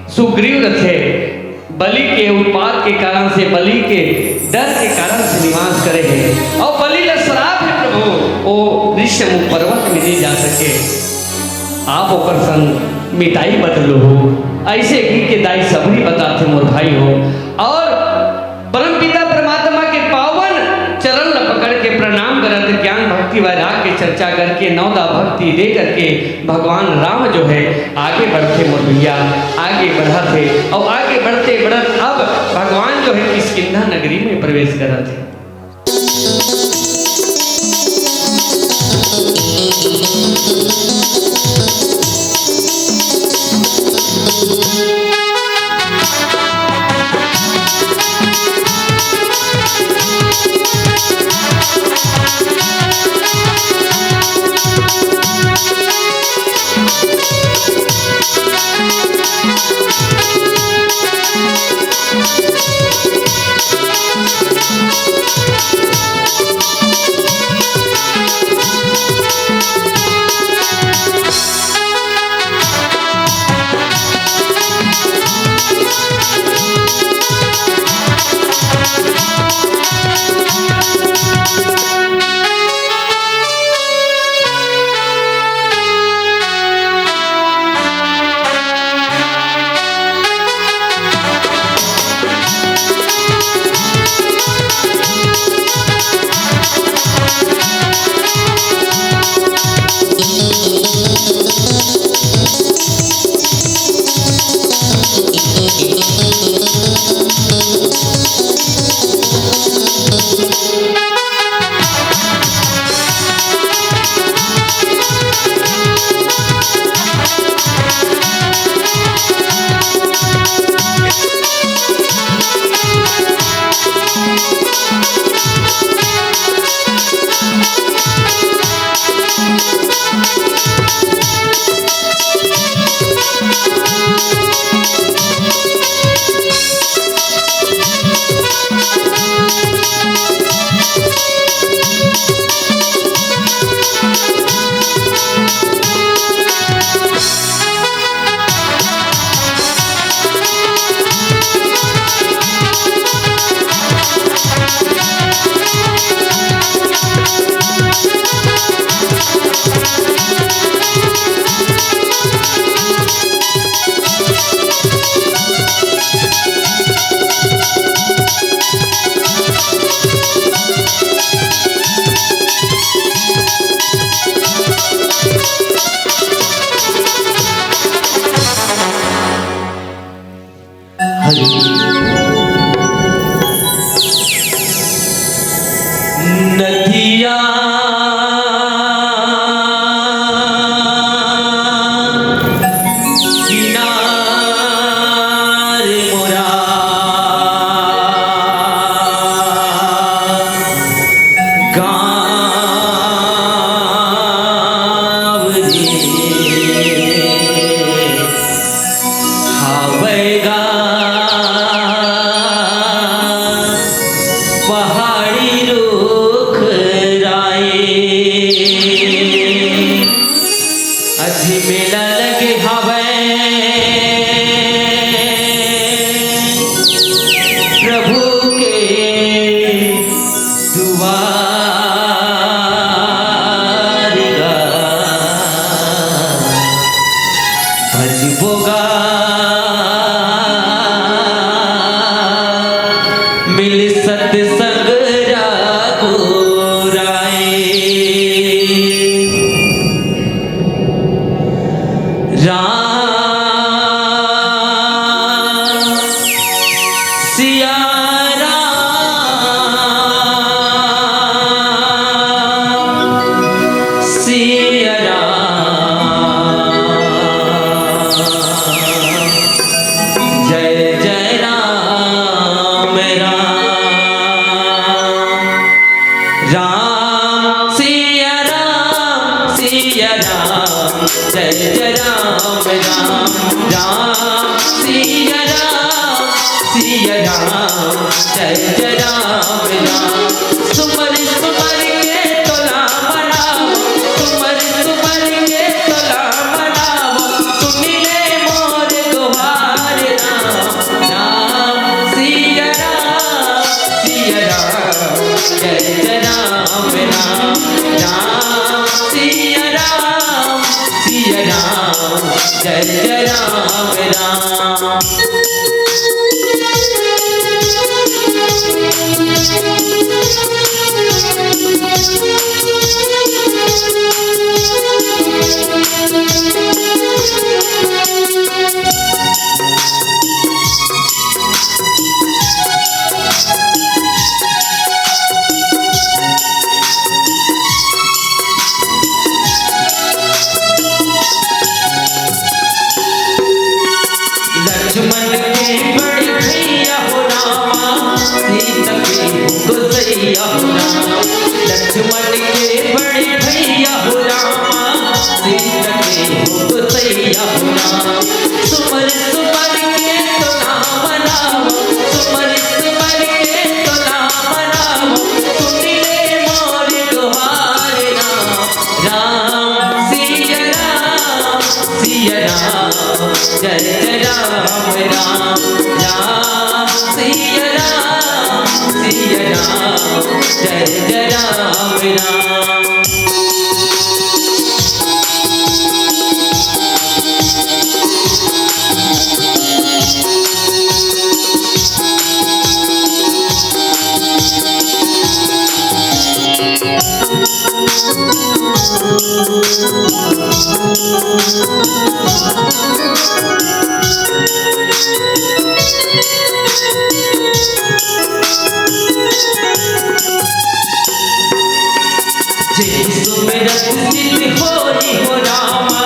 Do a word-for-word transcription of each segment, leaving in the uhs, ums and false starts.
सुग्रीव रथे, बलि के उत्पात के कारण से, बलि के डर के कारण से निवास करे हे। अउ बलि ला श्राप हे प्रभु, ओ ऋष्यमूक पर्वत में नइ जा सके। आप ओकर संग मिताई बदलहू। अइसे कहिके दाई सबरी बताथे मोर भाई हो। अउ परमपिता परमात्मा के पावन चरण ला पकड़ के प्रणाम करत, ज्ञान भक्ति वैराग के चर्चा करके, नवदा भक्ति दे करके भगवान राम जो हे आगे बढ़थे मोर भैया, आगे बढ़त हे। अउ आगे बढ़ते बढ़त अब भगवान जो हे किष्किंधा नगरी में प्रवेश करत हे। नदिया किनारे मोरा गाँव रे। हावय गा पहाड़ी रुख राई, अजी मेला लगे हावय प्रभु के दुआर गा। भजबो गा राम राम। लक्ष्मण के बड़ी भैया हो रामा, सीता के गोसैया हो रामा। लक्ष्मण के बड़ी भैया हो रामा, सीता के गोसैया हो रामा। सुमर सुमर के तो नाम नाम, सुमर सुमर के तो नाम नाम, सुन ले मोर गुहार राम। राम सिया राम, सिया राम, जय जय राम राम। राम सिया राम, सिया राम, जय जय राम राम। जिसमें रचित होई हो रामा,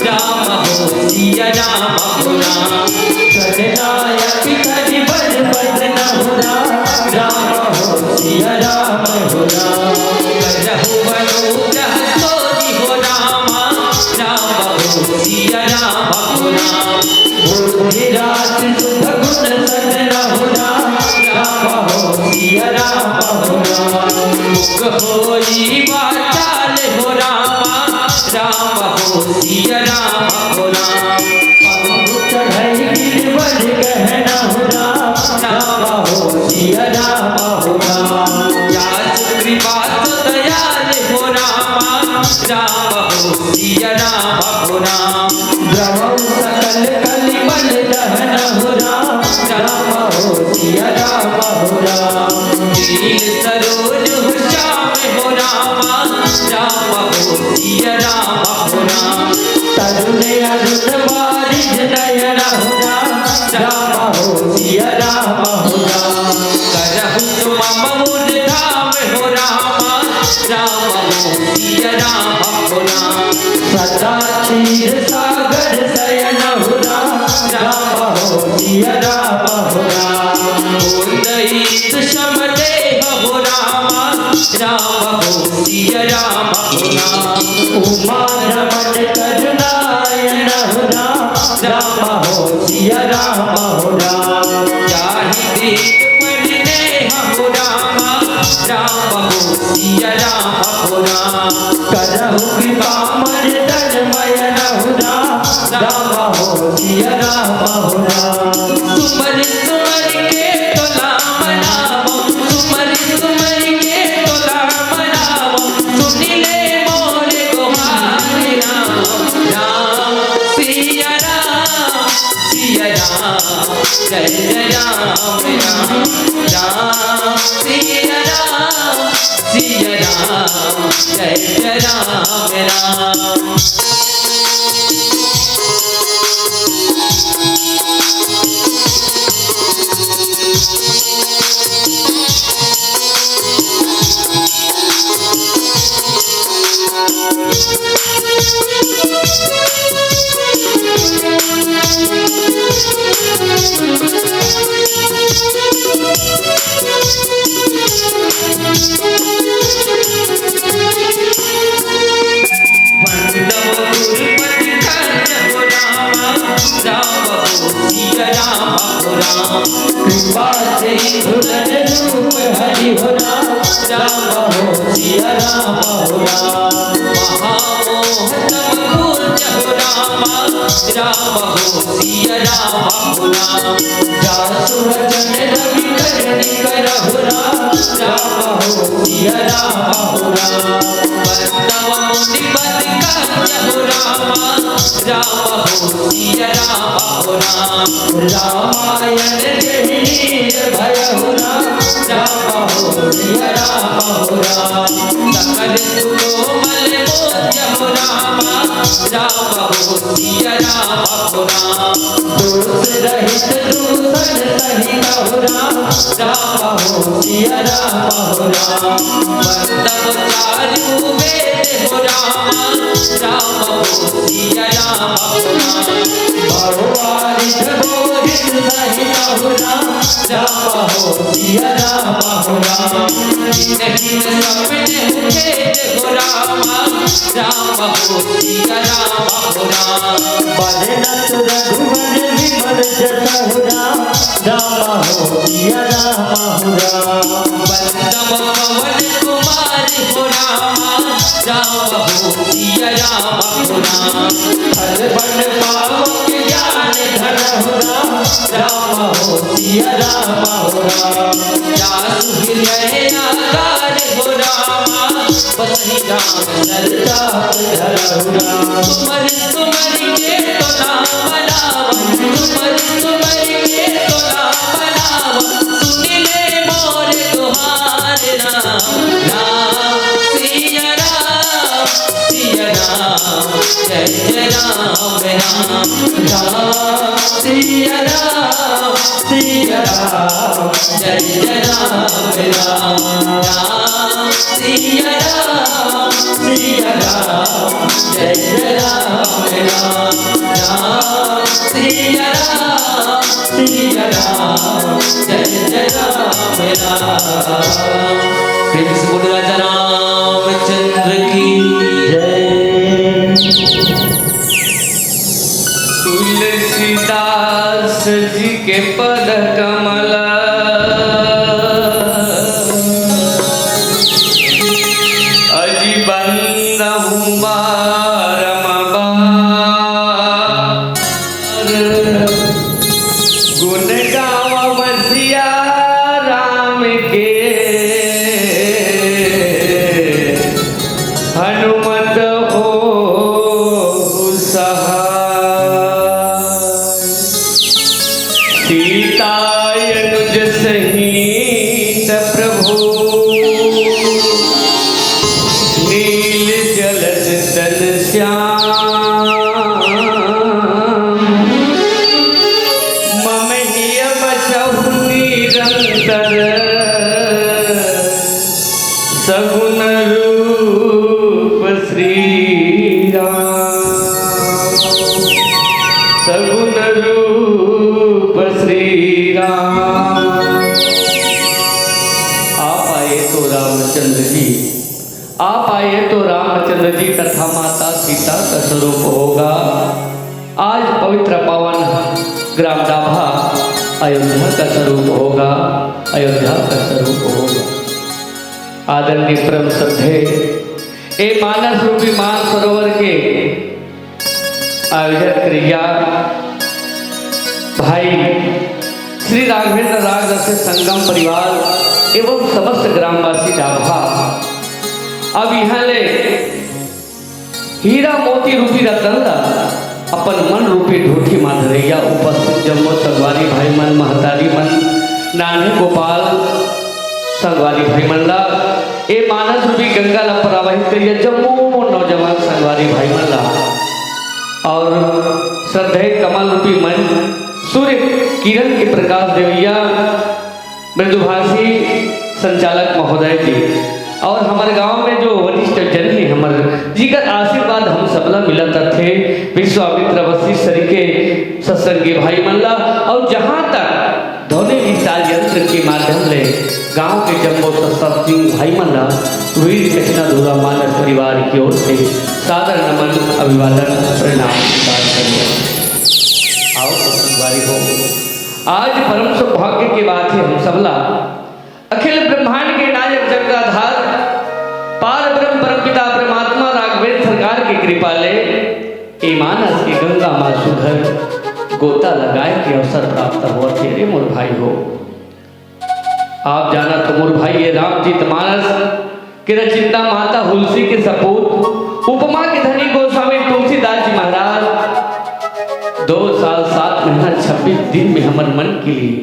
राम हो सिया राम हो राम। खलनायक करि बल बदन हो राम, राम हो सिया राम हो राम। करहु अनुग्रह तोहि हो रामा, राम हो सिया राम हो राम। बुद्धि रास सुख गुण सजन हो राम, राम हो सिया राम हो राम। मुख होई वाचाल हो रामा, राम हो सिया राम हो राम। पंख चढ़ई गिरवल गहन हो राम, राम हो सिया राम हो राम। या सुग्रीवा सो दयाल हो रामा, राम हो सिया राम हो राम। द्रवहु सकल कलिमल दहन हो राम, राम हो सिया राम हो राम। नील सरोज हो श्याम हो रामा, राम हो सिया राम हो राम। तरुण अरुण बारिज नयन हो राम, राम हो सिया राम हो राम। करहु सुमम मुर धाम हो रामा, राम हो सिया राम हो राम। सदा क्षीर सागर शयन हो राम, राम हो सिया राम हो राम। उदय सुषम देह हो रामा, राम हो सिया राम हो राम। उमा रमन करुणायन हो राम, राम हो सिया राम हो राम। जाहि दीन परिनेह हो रामा, राम हो सिया राम हो राम। करहु कृपा मर्दन मयन हो राम, राम हो सिया राम हो राम। सुमर सुमर के तो राम नाम, सुमर सुमर के तो राम नाम, सुनि ले मोर गोहार राम। राम सिया राम, सिया राम, जय जय राम राम। राम सिया राम, सिया राम, जय जय राम राम। वंदव गुरुपति धन्य हो रामा, राम हो सिया राम हो राम। कृपा सिंधु तज रूप हरि हो राम, राम हो सिया राम हो राम। महामोह तम कुंज हो राम, राम हो सिया राम हो राम। जासु वचन रवि कर निकरहु राम, राम हो सिया राम हो राम। वंदव मुनि पद कंज हो राम, राम हो सिया राम हो राम। रामायण जहि नीर भयहु राम, राम हो सिया राम हो राम। सकल सुकोमल मोज हो राम, राम हो सिया राम हो राम। दोष रहित दूषण सहित हो राम, राम हो सिया राम हो राम। वंदव चारु वेद हो राम, राम हो सिया राम हो राम। भववारिध बोधित सहित हो राम, राम हो सिया राम हो राम। जिनहि सपने खेत हो राम, राम हो सिया राम हो राम। बलनत रघुवर विमल जस हो राम, राम हो सिया राम हो राम। वंदव पवन कुमार हो राम, राम हो सिया राम हो राम। फल बन पावक ज्ञान धन हो राम, राम हो सिया राम हो राम। जासु हृदय आकार हो राम, बसहि राम सरता धरहु राम। सुमर सुमर के तो नाम नाम, सुमर सुमर के तो नाम नाम। सुनि ले मोर गुहार राम, राम सिया राम, सिया राम, जय जय राम राम। राम सिया राम, सिया राम, जय जय राम राम। राम सिया राम, सिया राम, जय जय राम राम। राम सिया राम, सिया राम, जय जय राम राम। प्रेम से बोलो राजा रामचंद्र की जय। तुलसीदास जी के पद कमल अजि बंदहु बारम बार। गुण गावब सिया राम के हनुमत होहु सहाय। सीता अनुज सहित प्रभु नील जलत तन श्याम। मम हिय बसहु निरंतर सगुन रूप श्री राम। सगुन रूप श्री राम। आप आए तो रामचंद्र जी, आप आए तो रामचंद्र जी तथा माता सीता का स्वरूप होगा। आज पवित्र पावन ग्राम डाभा अयोध्या का स्वरूप होगा, अयोध्या का स्वरूप होगा। आदरणीय परम श्रद्धेय ए मानस रूपी मान सरोवर के आयोजन करइया भाई श्री राघवेंद्र राग रस संगम परिवार एवं समस्त ग्रामवासी डाभा अब इहाँ ले हीरा मोती रूपी रतन ला अपन मन रूपी ढूंढी मा धरइया उपस्थित जम्मो संगवारी भाई मन, महतारी मन, नान्हे गोपाल संगवारी भाई मन ला, ए मानस रूपी गंगा ला प्रवाहित करिया जम्मो नौजवान संगवारी भाई मन ला, और श्रद्धेय कमल रूपी मन सूर्य किरण के प्रकाश देवैया मृदुभाषी संचालक महोदय जी और हमर गांव में जो वरिष्ठ जन हे हमर, जिकर आशीर्वाद हम सबला मिलत रथे, विश्वामित्र वशिष्ठ सरीखे सत्संगी भाई मन ला, और जहां तक ध्वनि विस्तार यंत्र के माध्यम ले गांव के जम्मो सत्संगी भाई मन ला वीर कृष्णा धुरा मानस परिवार की ओर से सादर नमन, अभिवादन, प्रणाम स्वीकार करिए। आओ संगवारी हो, आज परम सौभाग्य के बात हे हम सबला अखिल ब्रह्मांड के नायक जगदाधार पार ब्रह्म परमपिता परमात्मा राघवेंद्र सरकार के कृपा ले ए मानस के गंगा माँ सुघर गोता लगाए के अवसर प्राप्त होवत हे रे मोर भाई हो। आप जानत हो मोर भाई, ये रामचरित मानस के रचयिता माता हुलसी के सपूत, उपमा के धनी गोस्वामी तुलसीदास जी महाराज दो साल सात महीना छब्बीस दिन में हमर मन के लिए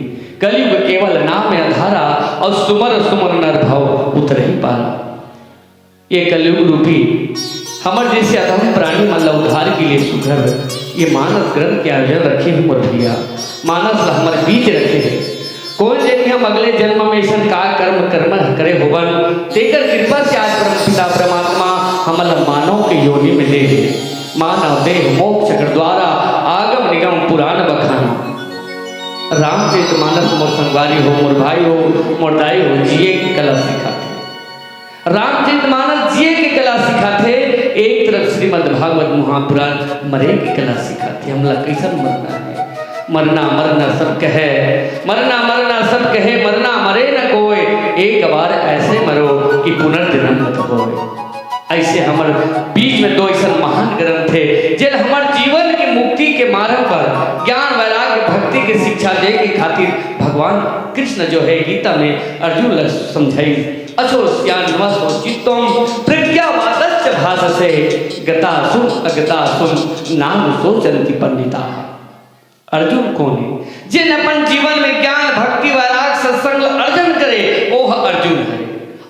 कलयुग केवल नाम अंधारा और सुमर सुमर नर भव उतरहि पारा। ये कलयुग रूपी हमर जैसे अधम प्राणी मन ला उद्धार के लिए सुघर ये मानस ग्रंथ के आयोजन रखे हे मोर भैया। मानस ला हमर बीच रखे हे। कोन जनी हम अगले जन्म में अइसन का कर्म कर्म करे होबन, तेकर कृपा से आज परम पिता परमात्मा हमन ला मानव के योनि में दे हे। मानव देह मोक्ष कर द्वारा, आगम निगम पुराण बखाना। रामचरित मानस मोर संगवारी हो, मोर भाई हो, मोर दाई हो, जिए के कला सिखाथे। रामचरित मानस जिए के कला सिखाथे। एक तरफ श्रीमद् भागवत महापुराण मरे के कला सिखाथे। हमला कैसन मरना हे? मरना मरना सब कहे, मरना मरना सब कहे, मरना मरे न कोय, एक बार ऐसे मरो कि पुनर्जन्म न होय। ऐसे हमर बीच में दो ऐसन महान ग्रंथ हे, जेन हमर जीवन के मुक्ति के मार्ग पर ज्ञान, वैराग्य, भक्ति के शिक्षा दे के खातिर भगवान कृष्ण जो हे गीता में अर्जुन ला समझाइस, अचोर सियान नवसो चित्तम प्रज्ञावादच्च भाषसे, गतासुन अगतासुन नानुशोचन्ति पंडिता। अर्जुन कोन हे? जेन अपन जीवन में ज्ञान, भक्ति, वैराग, सत्संग अर्जन करे, ओह अर्जुन हे।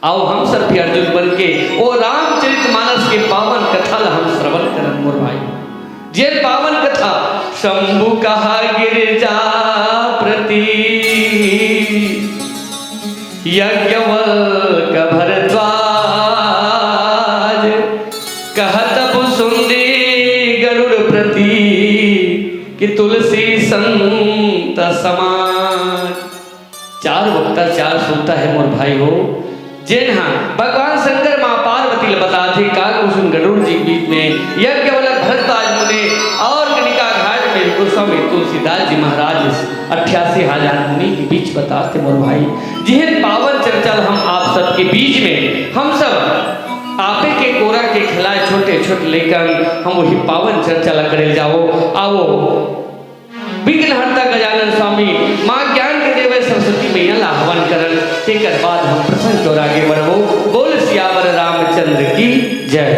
आओ हम सब भी अर्जुन बन के ओ रामचरित मानस के पावन कथा ला हम श्रवण करन मोर भाई। जेन पावन कथा शंभु कहा गिरिजापति, यज्ञवल्क भरद्वाज कहत भुसुंडी गरुड़पति, कि तुलसी संत समाज। चार वक्ता, चार श्रोता हे मोर भाई हो, जेन हा भगवान शंकर माँ पार्वती ला बताथे काल कुसुम गरुड़ जी के बीच में यज्ञवल्क भरद्वाज मुने और कनिका घाट में गोस्वामी तुलसीदास जी महाराज अट्ठासी हजार मुनि के बीच बताथे मोर भाई। जिहन पावन चर्चा ला हम आप सबके बीच में, हम सब आपे के कोरा के खिलाए छोटे छोटे लइकन, हम वही पावन चर्चा ला करे जावो। आवो, विघ्नहर्ता गजानन स्वामी, माँ ज्ञान के देवी सरस्वती मैया ला आह्वान करन, तेकर बाद हम प्रसंग के ओर आगे बढ़बो। बोल सियावर रामचंद्र की जय।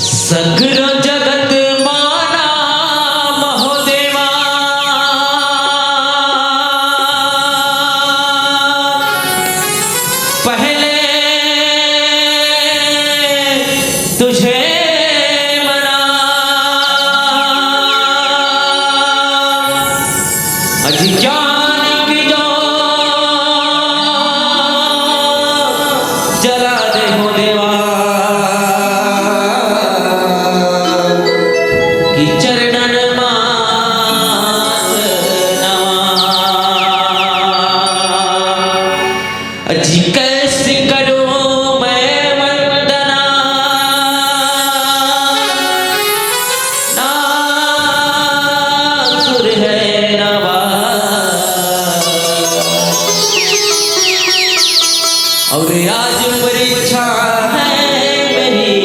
सगरो जगत माना महोदेवा, पहले तुझे मना। अज्ञान की जो जला दे हो देवा, कि चरणन माथ नवा। अजी कैसे करूं मैं वंदना, ना सुर है ना बाज। और आज परीक्षा है मेरी,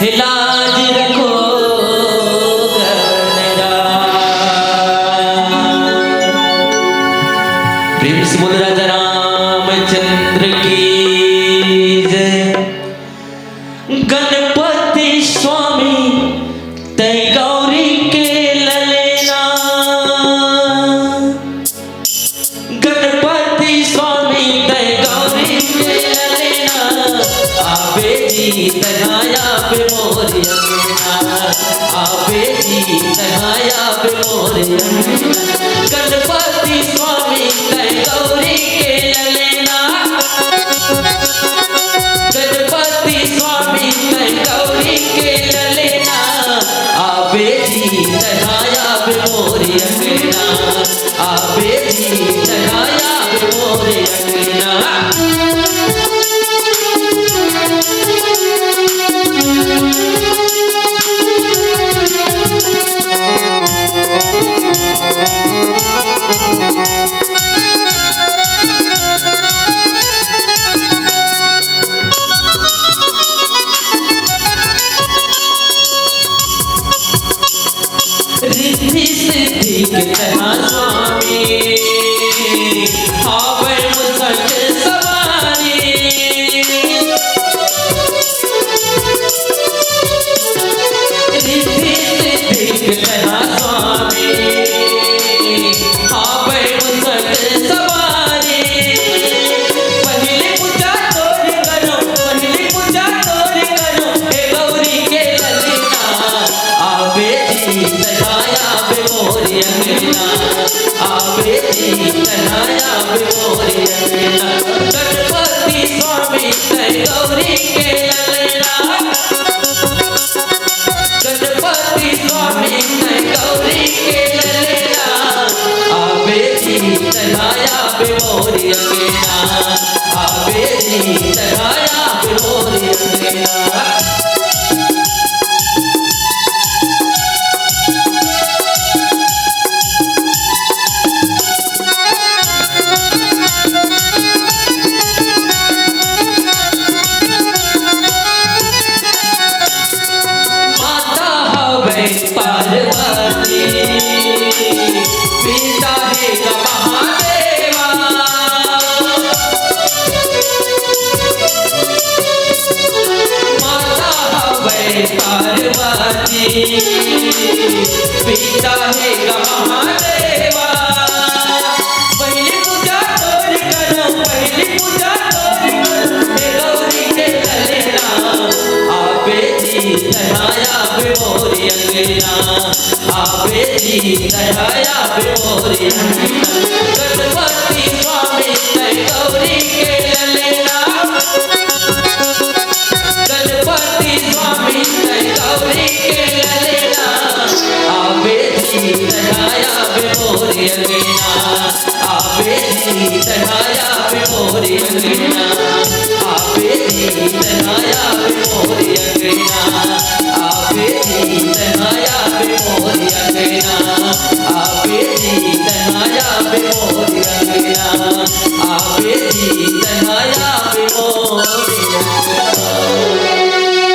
हे लाज रखो गगन राज। प्रेम से बोल राजा रामचंद्र की जय। गणपति स्वामी तै गौरी के ललेना, गणपति स्वामी तै गौरी के ललेना, आबे जी तै आबे मोर अंगना, आबे जी तै आबे मोर अंगना। गणपति स्वामी तै गौरी के ललेना, गणपति स्वामी तै गौरी के ललेना, आबे जी तै आबे मोर अंगना, आबे जी तै आबे मोर अंगना। तैं स्वामी, हावय मुसक सवारी। रिद्धि सिद्धि के तैं स्वामी, हावय मुसक सवारी। पहिली पूजा तोर करों, पहिली पूजा तोर करों, हे गौरी के ललना। आबे जी तैं आबे मोर अंगना, आबे जी तैं आबे मोर अंगना। गणपति स्वामी तैं गौरी के ललना, गणपति स्वामी तैं गौरी के ललना। आबे जी तैं आबे मोर अंगना, आबे जी तैं आबे मोर अंगना। माता हवै पार्वती, पिता हे ग महादेवा। माता हवै पार्वती, पिता हे ग महादेवा। पहिली पूजा तोर करों, पहिली पूजा तोर करों, हे गौरी के ललना। आबे जी तैं आबे मोर अंगना, आबे जी तैं आबे मोर अंगना। गणपति स्वामी तैं गौरी के ललना, गणपति स्वामी तैं गौरी के ललना। आबे जी तैं आबे मोर अंगना, आबे जी तैं आबे मोर अंगना, आबे जी तैं आबे मोर अंगना, आबे जी तैं आबे मोर अंगना, आबे जी तैं आबे मोर अंगना, आबे जी तैं आबे मोर अंगना।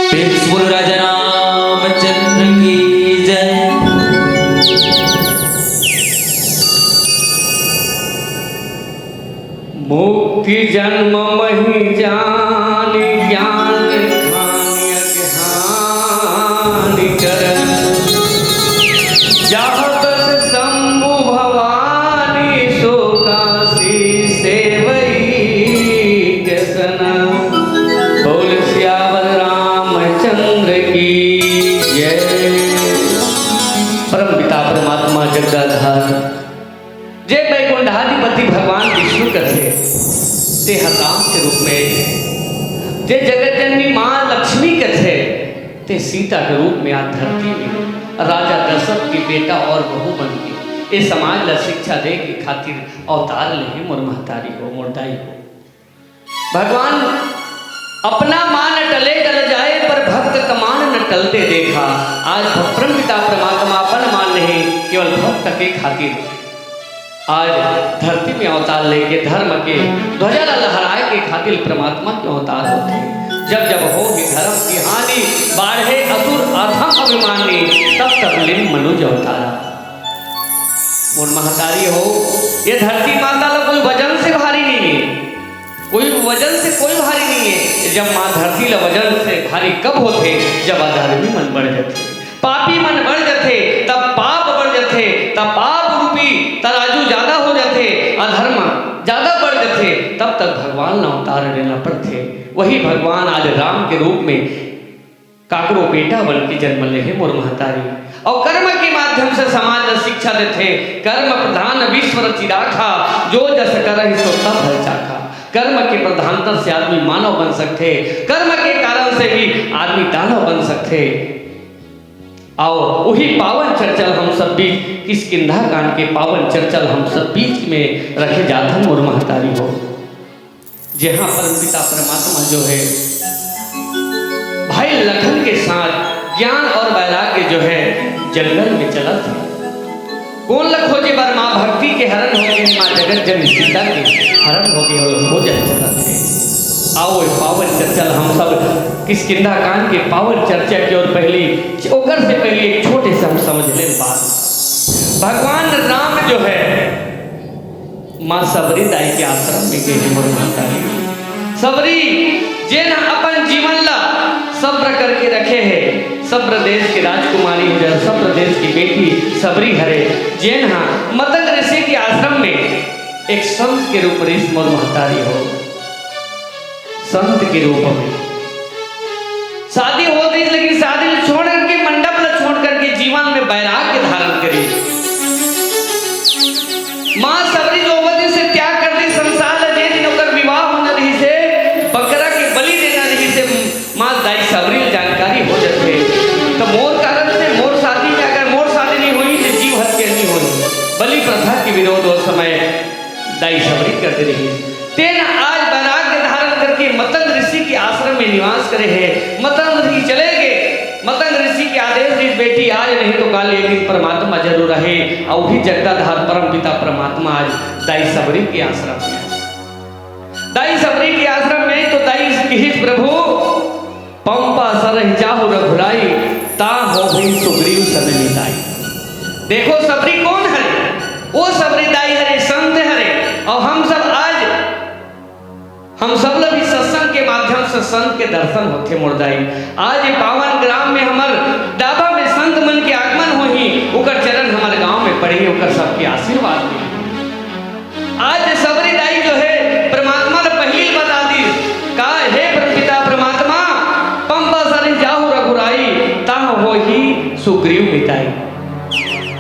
प्रेम से बोलो राजा रामचंद्र की जय। मुक्ति जन्म महि जानि ज्ञान खानि अज्ञान करन। जहाँ बस शंभु भवानी सो काशी सेवई के सना। बोल सियावर रामचंद्र की जय। परम पिता परमात्मा जगदाधार जे बैकुंठाधिपति भगवान विष्णु कथे, तेह राम के रूप में, जे जगत जननी माँ लक्ष्मी कथे, ते सीता के रूप में आज धरती में राजा दशरथ के बेटा और बहू बन के ये समाज ला शिक्षा दे के खातिर अवतार ले हे मोर महतारी हो, मोर दाई हो। भगवान अपना मान टले टल जाए, पर भक्त का मान न टलते देखा। आज परम पिता परमात्मा अपन मान नहीं, केवल भक्त के खातिर आज धरती में अवतार लेके धर्म के ध्वजा ला लहराए के खातिर परमात्मा के अवतार होथे। जब जब होही धर्म की हानि, बाढ़े असुर अधम अभिमानी, तब तब लिम मनुज अवतारा। मोर महतारी हो, ये धरती माता ला कोई वजन से भारी नहीं है। कोई वजन से कोई भारी नहीं है। जब माँ धरती ला वजन से भारी कब होथे? जब अधर्मी मन बढ़ जाथे, पापी मन बढ़ जाथे, तब पाप बढ़ जाथे, तब पाप रूपी तराजू ज्यादा हो जाथे, अधर्म ज्यादा बढ़ जाथे, तब तक भगवान ला अवतार लेना पड़थे। वही भगवान आज राम के रूप में काकरो बेटा बन के जन्म ले हे मोर महतारी। अउ कर्म के माध्यम से समाज ला शिक्षा देथे, "कर्म प्रधान विश्व रचि राखा, जो जस करहि सो तब फल चाखा।" कर्म के प्रधानता से आदमी मानव बन सकथे, कर्म के कारण से भी आदमी दानव बन सकथे। अउ उही पावन चर्चा ल हम सब बीच, किष्किंधा कांड के पावन चर्चा ल हम सब बीच में रखे जाथन मोर महतारी हो। जहाँ परम पिता परमात्मा जो है भाई लखन के साथ ज्ञान और वैराग्य जो है जंगल में चलत हे। कोन ल खोजे बर माँ भक्ति के हरण हो गे, माँ जगत जननी सीता के हरण हो गे और खोजे चलत हे। आओ, ये पावन चर्चा ल हम सब किष्किंधा कांड के पावन चर्चा की ओर पहली, ओकर से पहले एक छोटे से हम समझ लें बात। भगवान राम जो है, माँ सबरी दाई के आश्रम में गे हे मोर महतारी। सबरी, जेन अपन जीवन ला सब्र करके रखे हे, सब्र देश की राजकुमारी हो जाए, सब्र देश की बेटी सबरी हरे, जेन हा मतंग ऋषि के आश्रम में एक संत के रूप में रिहिस मोर महतारी हो। संत के रूप में शादी होत रहिस, लेकिन शादी ला छोड़ करके, मंडप ला छोड़ करके जीवन में वैराग्य धारण करे। माँ सबरी जो वो दिन से त्याग कर दी संसार ला, जे दिन ओकर विवाह होना रहिस हे, बकरा के बलि देना रहिस हे, माँ दाई सबरी ला जानकारी हो जाथे। तो मोर कारण से मोर शादी में, अगर मोर शादी नहीं होही तो जीव हत्या नहीं होही। बलि प्रथा के विरोध ओ समय दाई सबरी कर दे रहिस। तेन आज वैराग्य धारण करके मतंग ऋषि के आश्रम में निवास करे हे। मतंग ऋषि चले गे, मतंग ऋषि के आदेश दिस, "बेटी, आज नहीं तो काल एक दिन परमात्मा जरूर आही।" अउ वही जगदाधार परम पिता परमात्मा आज दाई सबरी के आश्रम में आए। दाई सबरी के आश्रम में तो दाई किहिस, "प्रभु, पंपा सरहि जाहु रघुराई, ता होही सुग्रीव सम मिताई।" देखो, सबरी कोन हरे? वो सबरी दाई हरे, संत हरे। अउ हम सब आज, हम सब ला भी सत्संग के माध्यम से संत के दर्शन होथे मोर दाई। आज ये पावन ग्राम में हमर डाबा में संत मन के आगमन होही, ओकर चरण हमर गांव में पड़ही, ओकर सबके आशीर्वाद मिलही। आज सबरी दाई जो है, परमात्मा ला पहिली बता दिस, का, "हे परमपिता परमात्मा, पंपा सरहि जाहु रघुराई, ता होही सुग्रीव मिताई।"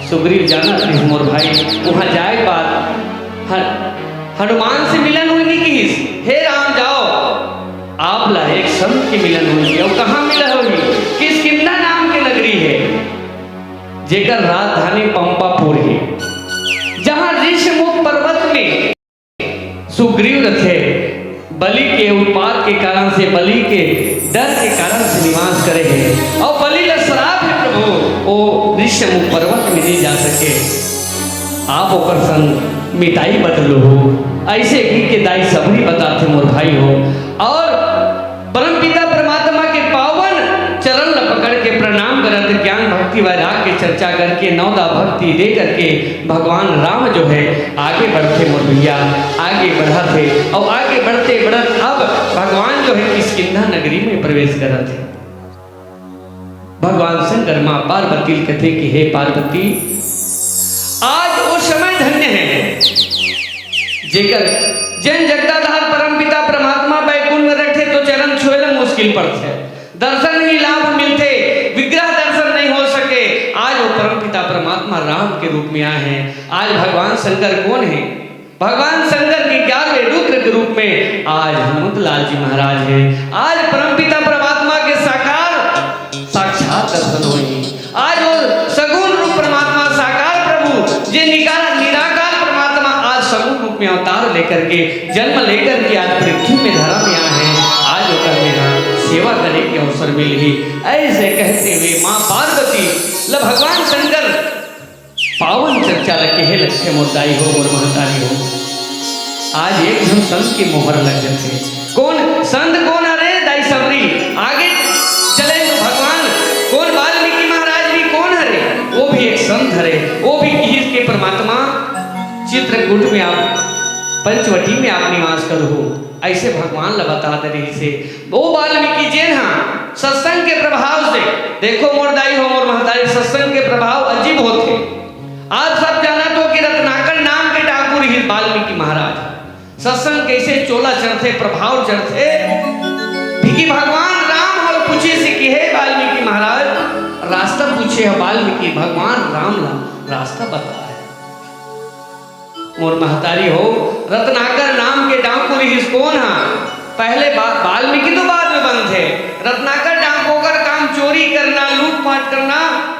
सुग्रीव जानत रिहिस मोर भाई, वहां जाए के बाद ह-, हनुमान से मिलन होही नहीं किहिस, "हे राम, जाओ, आप ला एक संत के मिलन होही।" अउ कहां मिलन होही? किष्किंधा नाम के नगरी है, जेकर राजधानी पंपापुर है, जहां ऋष्यमूक पर्वत में सुग्रीव रथे, बलि के उत्पात के कारण से, बलि के डर के कारण से निवास करे हे। अउ बलि ला श्राप हे प्रभु, ओ ऋष्यमूक पर्वत में नहीं जा सके। आप ओकर संग मिताई बदलो हो। ऐसे कहि के दाई सबरी बताथे मोर भाई हो। अउ परमपिता परमात्मा के पावन चरण ला पकड़ के प्रणाम करत, ज्ञान भक्ति वैराग्य के चर्चा करके, नवदा भक्ति दे करके भगवान राम जो है आगे बढ़थे मोर भैया, आगे बढ़त हे। अउ आगे बढ़ते बढ़त अब भगवान जो है किष्किंधा नगरी में प्रवेश करत हे। भगवान शंकर माँ पार्वती ल कथे कि हे पार्वती, आज वो समय धन्य है, जेकर जेन जगदाधार परमपिता परमात्मा बैकुंठ में रहिथे तो चरण छुए ला मुश्किल पड़थे, दर्शन ही लाभ मिलथे, विग्रह दर्शन नहीं हो सके। आज वो परमपिता परमात्मा राम के रूप में आए हैं। आज भगवान शंकर कोन हे? भगवान शंकर के ग्यारहवें रुद्र के रूप में आज हनुमत लाल जी महाराज है। आज परमपिता परमात्मा के साकार साक्षात दर्शन होही। आज वो सगुण रूप परमात्मा, साकार प्रभु, जे निका-, निराकार परमात्मा आज सगुण रूप में अवतार लेकर के, जन्म लेकर के आज पृथ्वी में धरा में आए हैं। आज ओकर में सेवा करे के अवसर मिलही। ऐसे कहते हुए माँ पार्वती ल भगवान शंकर पावन चर्चा ल केहे लगथे, मोर दाई हो, मोर महतारी हो। आज एक झन संत के मोहर लग जाथे। कोन संत, कोन हरे दाई सबरी? आगे चले तो भगवान कोन, वाल्मीकि महाराज भी कोन हरे? वो भी एक संत हरे। वो भी किहिस के परमात्मा चित्रकूट में आप, पंचवटी में आप निवास करो हो, ऐसे भगवान ला बता दे रहिस हे। वो वाल्मीकि जेन हा सत्संग के प्रभाव से, देखो मोर दाई हो, मोर महतारी, सत्संग के प्रभाव अजीब होथे। आप सब जानत हो कि रत्नाकर नाम के डाकू रहिस वाल्मीकि महाराज। सत्संग कैसे चोला चढ़थे, प्रभाव चढ़थे। कि भगवान राम हर पूछे से कि हे वाल्मीकि महाराज, रास्ता पूछे हे वाल्मीकि, भगवान राम ला रास्ता बताए। मोर महतारी हो, रत्नाकर नाम के डाकू रहिस कोन हा? पहले बा-, वाल्मीकि तो बाद में बनथे। रत्नाकर डाकू ओकर काम चोरी करना, लूटपाट करना,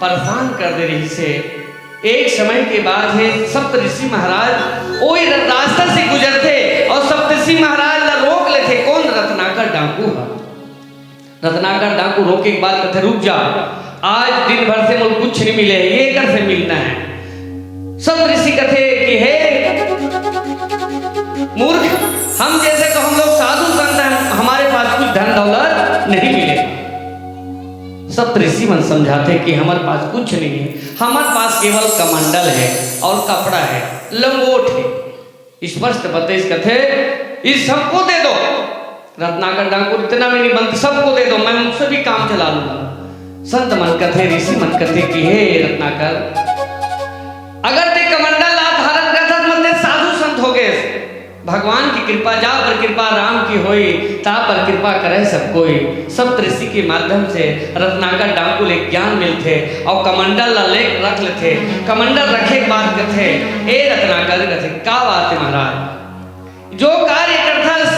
परेशान कर दे रहिस हे। एक समय के बात हे, सप्त ऋषि महाराज ओही र-, रास्ता से गुजरथे अउ सप्त ऋषि महाराज ला रोक लेथे, कोन? रत्नाकर डाकू हा। रत्नाकर डाकू रोके के बाद कथे, "रुक जा, आज दिन भर से मोला कुछ नहीं मिले हे, ये कर से मिलना है।" सब ऋषि कथे कि हे मूर्ख, हम जैसे तो हम लोग साधु संत हैं, हमारे पास कुछ धन दौलत नहीं मिले। सब ऋषि मन समझाथे कि हमर पास कुछ नहीं है, हमर पास केवल कमंडल है और कपड़ा है, लंगोट है। स्पष्ट बतइस, कथे, "इस सबको दे दो।" रत्नाकर डाकुर, "इतना भी नहीं बनता, सबको दे दो, मैं उनसे भी काम चला लूंगा।" संत मन कथे, ऋषि मन कथे कि हे रत्नाकर, अगर ते कमंडल ला धारण करथस, मतलब साधु संत हो गए, भगवान की कृपा, जा पर कृपा राम की होई, ता पर कृपा करे सब कोई। सब ऋषि के माध्यम से रत्नाकर डाकुर ले ज्ञान मिलथे और कमंडल ला ले रख लेथे। कमंडल रखे के बाद कथे, "ए रत्नाकर," कथे, "का बात है महाराज? जो कार्य करथस,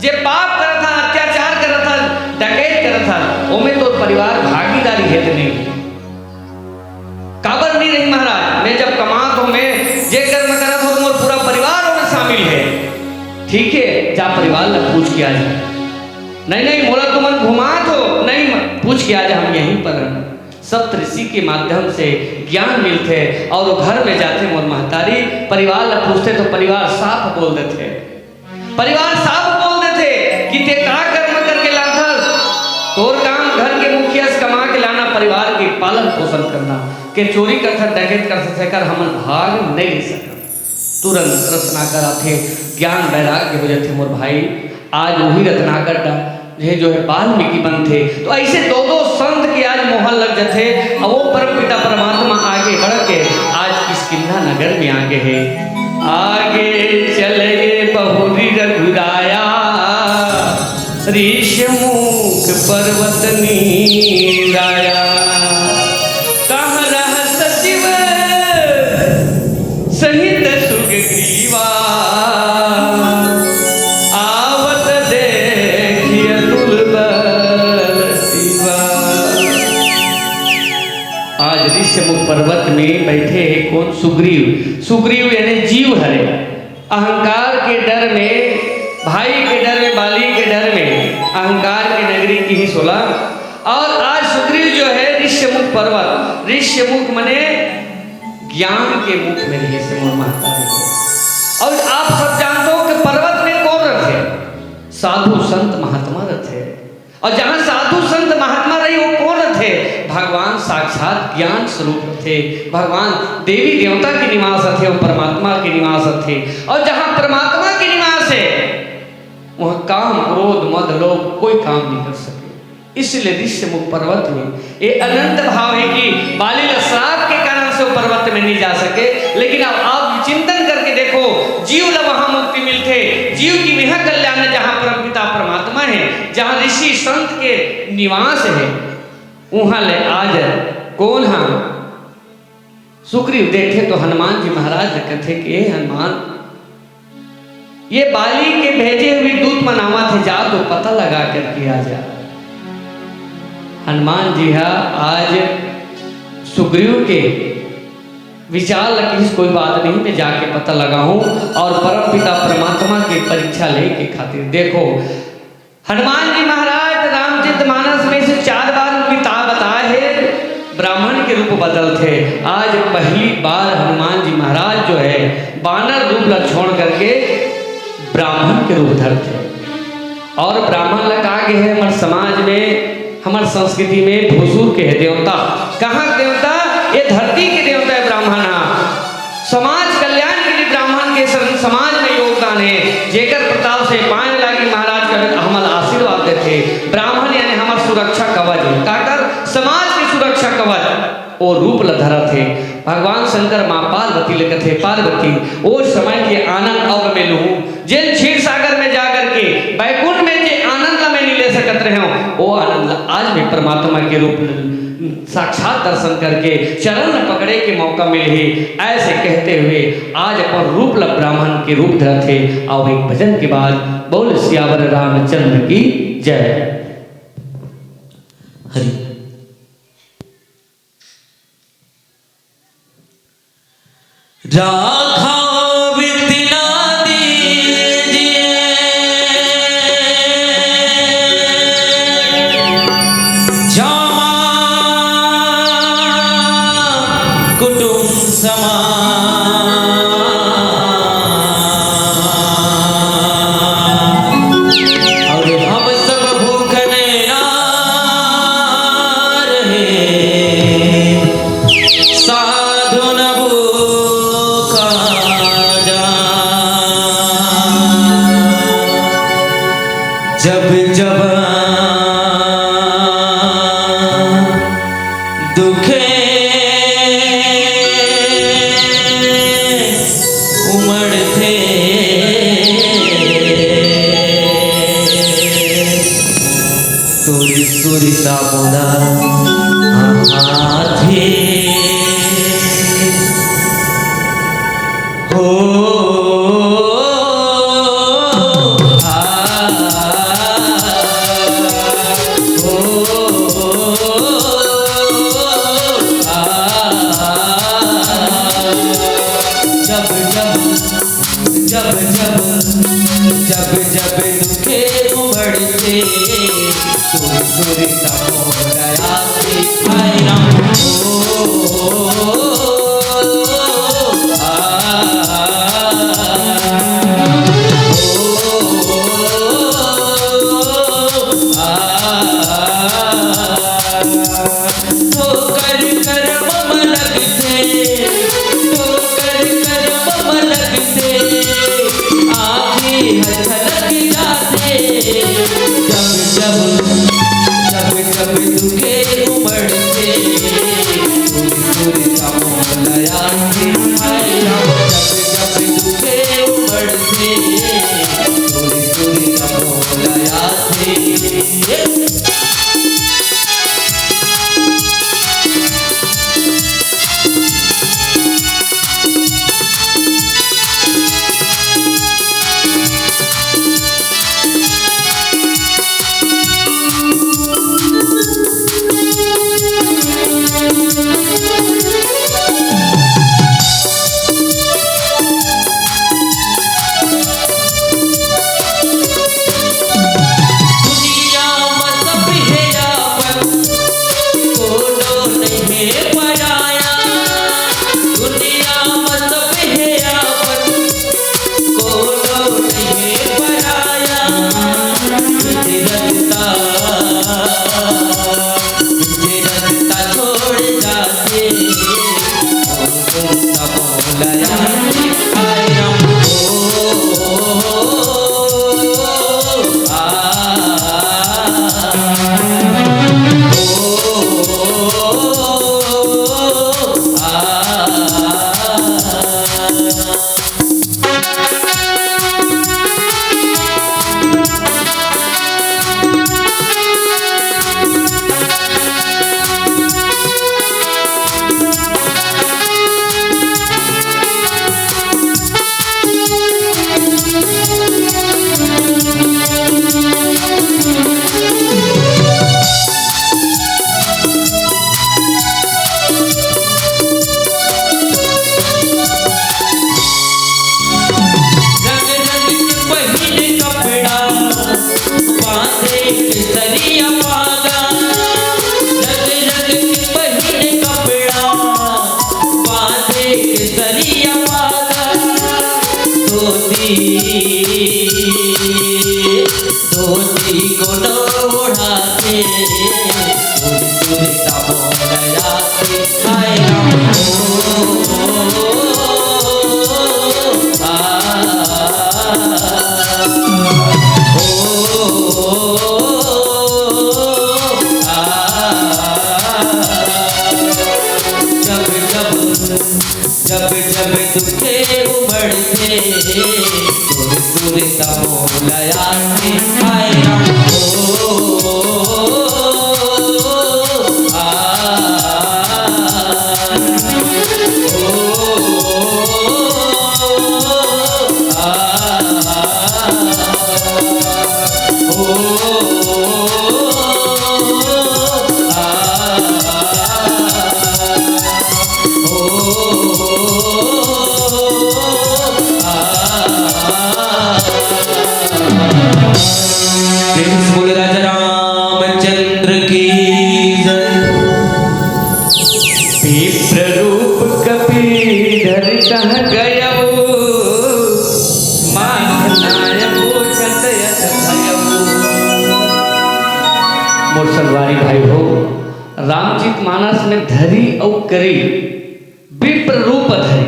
जे पाप करत हस, अत्याचार करत हस, डकैत करत हस, ओमे तोर परिवार भागीदारी हे त नहीं?" "काबर नहीं रही महाराज, मैं जब कमात हो, मैं जे कर्म करत हो, मोर पूरा परिवार ओमे शामिल है।" "ठीक है, जा परिवार ला पूछ के आ जा।" "नहीं, नहीं, मोला तुमन घुमात हो।" "नहीं, म-, पूछ के आ जा, हम यहीं पर हैं।" सब ऋषि के माध्यम से ज्ञान मिलथे और वो घर में जाथे मोर महतारी, परिवार ला पूछथे तो परिवार साफ बोल देथे। परिवार साफ बोल देथे कि ते का कर्म करके लाथस, तोर काम घर के मुखिया से कमा के लाना, परिवार के पालन पोषण करना, के चोरी करथस, डकैत करथस, एकर हमन भाग नहीं ले सकन। तुरंत रत्नाकर आथे, ज्ञान वैराग्य हो जाथे मोर भाई। आज वही रत्नाकर डा-, ये जो है वाल्मीकि बनथे। तो ऐसे दो दो संत के आज मोहर लग जथे, और वो परम पिता परमात्मा आगे बढ़ के आज किष्किंधा नगर में आगे है। आगे चले बहुरी रघुराया, ऋषमुख पर्वत नीराया। कहाँ रह सचिव सहित सुग्रीवा, आवत देखि अतुल बल शिवा। आज ऋषमुख पर्वत में बैठे हैं कौन? सुग्रीव। सुग्रीव यानी जीव हरे। अहंकार के डर में, भाई के डर में, बाली के डर में अहंकार की नगरी किहिस ओला। और आज सुग्रीव जो है ऋषमुख पर्वत, ऋषमुख मने ज्ञान के मुख में रहिसे मोर महतारी हो। और आप सब जानते हो कि पर्वत में कौन रथे? साधु संत महात्मा रथे। और जहाँ साधु संत महात्मा रही, वो कौन रथे? भगवान साक्षात ज्ञान स्वरूप रथे, भगवान देवी देवता के निवास रथे, वो परमात्मा के निवास रथे। और जहाँ परमात्मा के निवास है, वहाँ काम, क्रोध, मद, लोभ कोई काम नहीं कर सके। इसलिए ऋषमुख पर्वत में ये अनंत भाव है कि बाली ला श्राप के कारण से वो पर्वत में नहीं जा सके। लेकिन अब आप चिंतन करके देखो, जीव ला वहाँ मुक्ति मिलथे, जीव की वहाँ कल्याण है, जहाँ परमपिता परमात्मा है, जहाँ ऋषि संत के निवास है, वहाँ ले आज कौन हा? सुग्रीव देखे तो हनुमान जी महाराज ले कथे कि, "हे हनुमान, ये बाली के भेजे हुए दूत मन आवत हे, जा तो पता लगा करके आ जा।" हनुमान जी हा आज सुग्रीव के विचार ला किहिस, "कोई बात नहीं, मैं जाके पता लगाहूँ और परम पिता परमात्मा के परीक्षा लेके खातिर।" देखो, हनुमान जी महाराज रामचरित मानस में से चार बार पिता बताए हे, ब्राह्मण के रूप बदलथे। आज पहली बार हनुमान जी महाराज जो है, बानर रूप ला छोड़ करके ब्राह्मण के रूप धरथे। और ब्राह्मण ला कहा गया है, हमारे समाज में, हमारे संस्कृति में भूसुर के है देवता। कहाँ के देवता? ये धरती के देवता है ब्राह्मण हा। समाज कल्याण के लिए ब्राह्मण के सम-, समाज में योगदान है। जेकर प्रताप से पाए लागी महाराज का हमन ला आशीर्वाद देथे। ब्राह्मण यानी हमार सुरक्षा कवच है। काकर? समाज के सुरक्षा कवच। वो रूप ला धरत हे। भगवान शंकर माँ पार्वती ले कथे, "पार्वती, वो समय के आनंद अब मैं लूँ।" जेन क्षीर सागर में जा करके बैकुंठ में जे आनंद ला मैं नहीं ले सकत रहे हूँ, वो आनंद ला आज मैं परमात्मा के रूप में साक्षात दर्शन करके चरण पकड़े के मौका मिले हे। ऐसे कहते हुए आज अपन रूप ला ब्राह्मण के रूप धरत हे। आओ एक भजन के बाद बोल सियावर रामचंद्र की जय। हरि। राखा विघ्न ना दीजिए, क्षमा कुटुम समा। और हम सब भूखने ना जब जब दुखे उमड़थे, तोरी सुरता मोला आथे। हो, आ, हो, आ, जब जब, जब जब, जब जब दुखे उमड़थे, सुर सुर तमोदया से, हाय राम। ओ, आ, ओ, आ, ठोकर करम म लगथे, ठोकर करम म लगथे, आँखी ह छलक जाथे। जब जब, जब जब दुखे उमड़थे, सुर सुर तमोदया से, हाय राम। जब जब दुखे उमड़थे, सुर सुर तमोदया से। दुनिया म सब हे अपन, कोनो नइ हे पराया। दुनिया म सब हे अपन, कोनो नइ हे पराया। तुझे रखता, तुझे रखता छोड़ जाते। रंग रंग के पहिरे कपड़ा, बांधे केसरिया पागा। रंग रंग के पहिरे कपड़ा, बांधे केसरिया पागा। धोती, धोती कोनो ओढ़ाथे, सुर सुर तमोदया से, हाय राम। ओ, आ, ओ, आ, जब जब, जब जब दुखे उमड़थे, सुर सुर तमोदया से, हाय राम। ओ, आ, ओ, आ, ओ, आ, प्रेम से बोले राजा रामचंद्र की जय। विप्र रूप कपीधर कहाँ गयऊ, माथ नाय पूछत यस भयऊ। मोर संगवारी भाई हो, रामचरित मानस में धरी अउ करी, विप्र रूप धरी।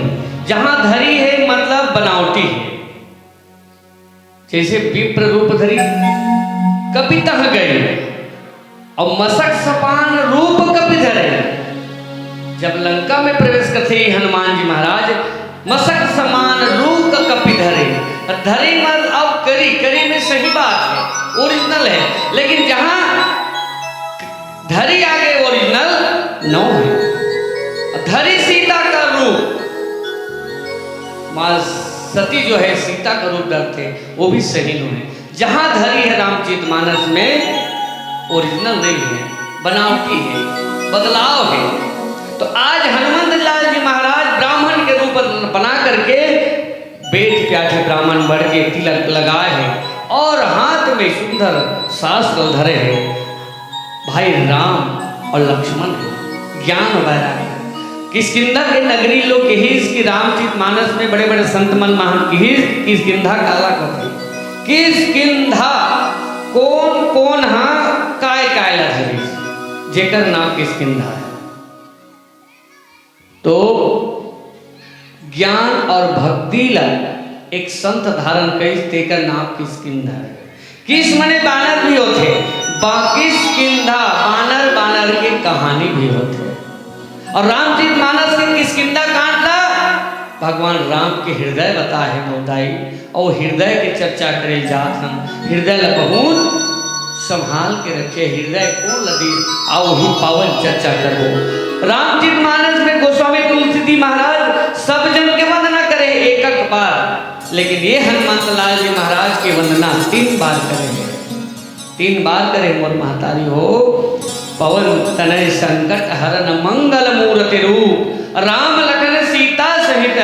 जहां धरी हे, मतलब बनावटी हे। जैसे विप्र रूप धरी, कपि तह गए, अउ मसक समान रूप कपि धरे। जब लंका में प्रवेश करथे हनुमान जी महाराज, मसक समान रूप कपि धरे। धरे मल अउ करी, करी में सही बात है, ओरिजिनल है, लेकिन जहां धरी आगे ओरिजिनल नो है। धरी सीता का रूप, माँ सती जो है सीता का रूप धरथे, वो भी सही नो है। जहां धरी है रामचरित मानस में, ओरिजिनल नहीं है, बनावटी है, बदलाव है। तो आज हनुमंत लाल जी महाराज ब्राह्मण के रूप बना करके बेठ प्याठे ब्राह्मण बड़ के तिलक लगाए है और हाथ में सुंदर शास्त्र धरे है। भाई राम और लक्ष्मण है, ज्ञान वैराग्य। किष्किंधा के नगरी लोग कहिस कि रामचरित मानस में बड़े बड़े संत मन महान कहिस, किष्किंधा काला कथे, किष्किंधा कोन कोन हा काय काय ला धरिस, जेकर नाम किष्किंधा है। तो ज्ञान और भक्ति ला एक संत धारण करिस, तेकर नाम किष्किंधा है। किस मने बानर भी होथे, बा-, किष्किंधा बानर, बानर के कहानी भी होथे। और रामचरित मानस के किष्किंधा कांड ला भगवान राम के हृदय बता है मोदाई। अउ हृदय के चर्चा करे जात हन, हृदय ला बहुत संभाल के रखे, हृदय कोन ला दीस, आओ ही पावन चर्चा करबो। रामचरित मानस में गोस्वामी तुलसीदास महाराज सब जन के वंदना करे एक एक बार, लेकिन ये हनुमंत लाल जी महाराज के वंदना तीन बार करे हैं। तीन बार करे मोर महतारी हो। पवन तनय संकट हरन मंगल मूरति रूप, राम लखन सीता सहित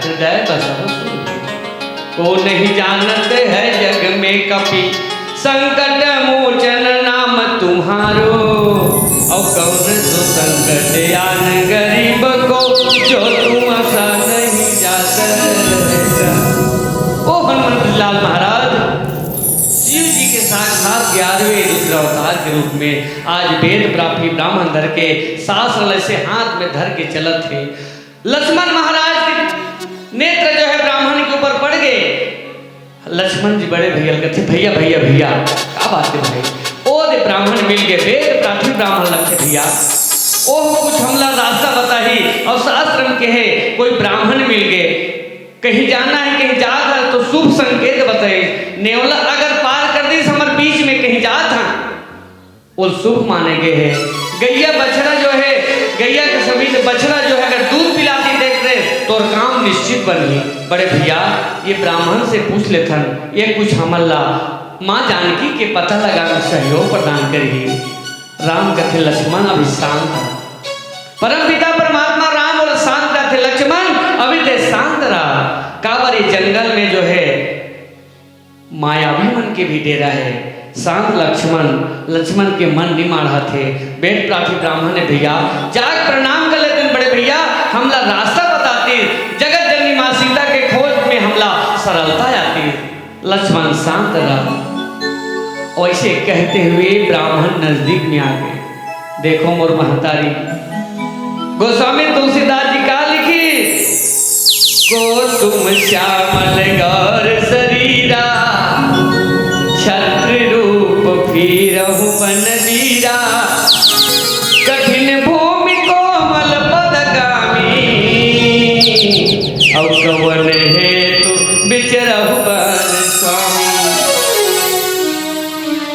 हृदय बसहु सुरभूप। को नहीं जानत है जग में कपि, संकट मोचन नाम तुम्हारो। और कौन सो संकट आन गरीब को, जो तुम असा नहीं जात रहता। ओ हनुमंत लाल महाराज, शिव जी के साक्षात ग्यारहवें रुद्र अवतार के रूप में आज वेद प्राप्ति ब्राह्मण धर के शास्त्र ल ऐसे हाथ में धर के चलत हे। लक्ष्मण महाराज के नेत्र जो है ब्राह्मण के ऊपर पड़ गए। लक्ष्मण जी बड़े भैया ल कथे, "भैया, भैया, भैया, का बात है भाई?" ओ दे ब्राह्मण मिल गए, वेद प्राप्ति ब्राह्मण लगथे भैया। ओह कुछ हमला रास्ता बताही और शास्त्र में कहे कोई ब्राह्मण मिल गए, कहीं जाना है, कहीं जात है तो शुभ संकेत बताइस। नेवला अगर पार कर दीस हमर बीच में कहीं जात है, वो शुभ माने गए है। गैया बछड़ा जो है, गैया के समीप बछड़ा जो है अगर दूध पिलाती देख रहे तो काम निश्चित बनही। बड़े भैया, ये ब्राह्मण से पूछ लेथन, ये कुछ हमन ला माँ जानकी के पता लगा में सहयोग प्रदान करही। राम कथे, "लक्ष्मण अभी शांत रह।" परम पिता परमात्मा राम और शांत कथे, "लक्ष्मण अभी ते शांत रह।" काबर ये जंगल में जो है मायावी मन के भी डेरा है। शांत लक्ष्मण, लक्ष्मण के मन नि माढ़त हे। वेद प्राप्ति ब्राह्मण हे भैया, जाके प्रणाम कर लेते हैं बड़े भैया, हमला रास्ता बताते, जगत जननी माँ सीता के खोज में हमला सरलता आती। लक्ष्मण शांत रह। ऐसे कहते हुए ब्राह्मण नजदीक में आ गए। देखो मोर महतारी, गोस्वामी तुलसीदास जी का लिखी, "को तुम श्यामल गौर शरीरा, छत्र रूप फिरहु बन बीरा, कठिन भूमि कोमल पदगामी, अउ कवन हेतु बिचरहु बन स्वामी।"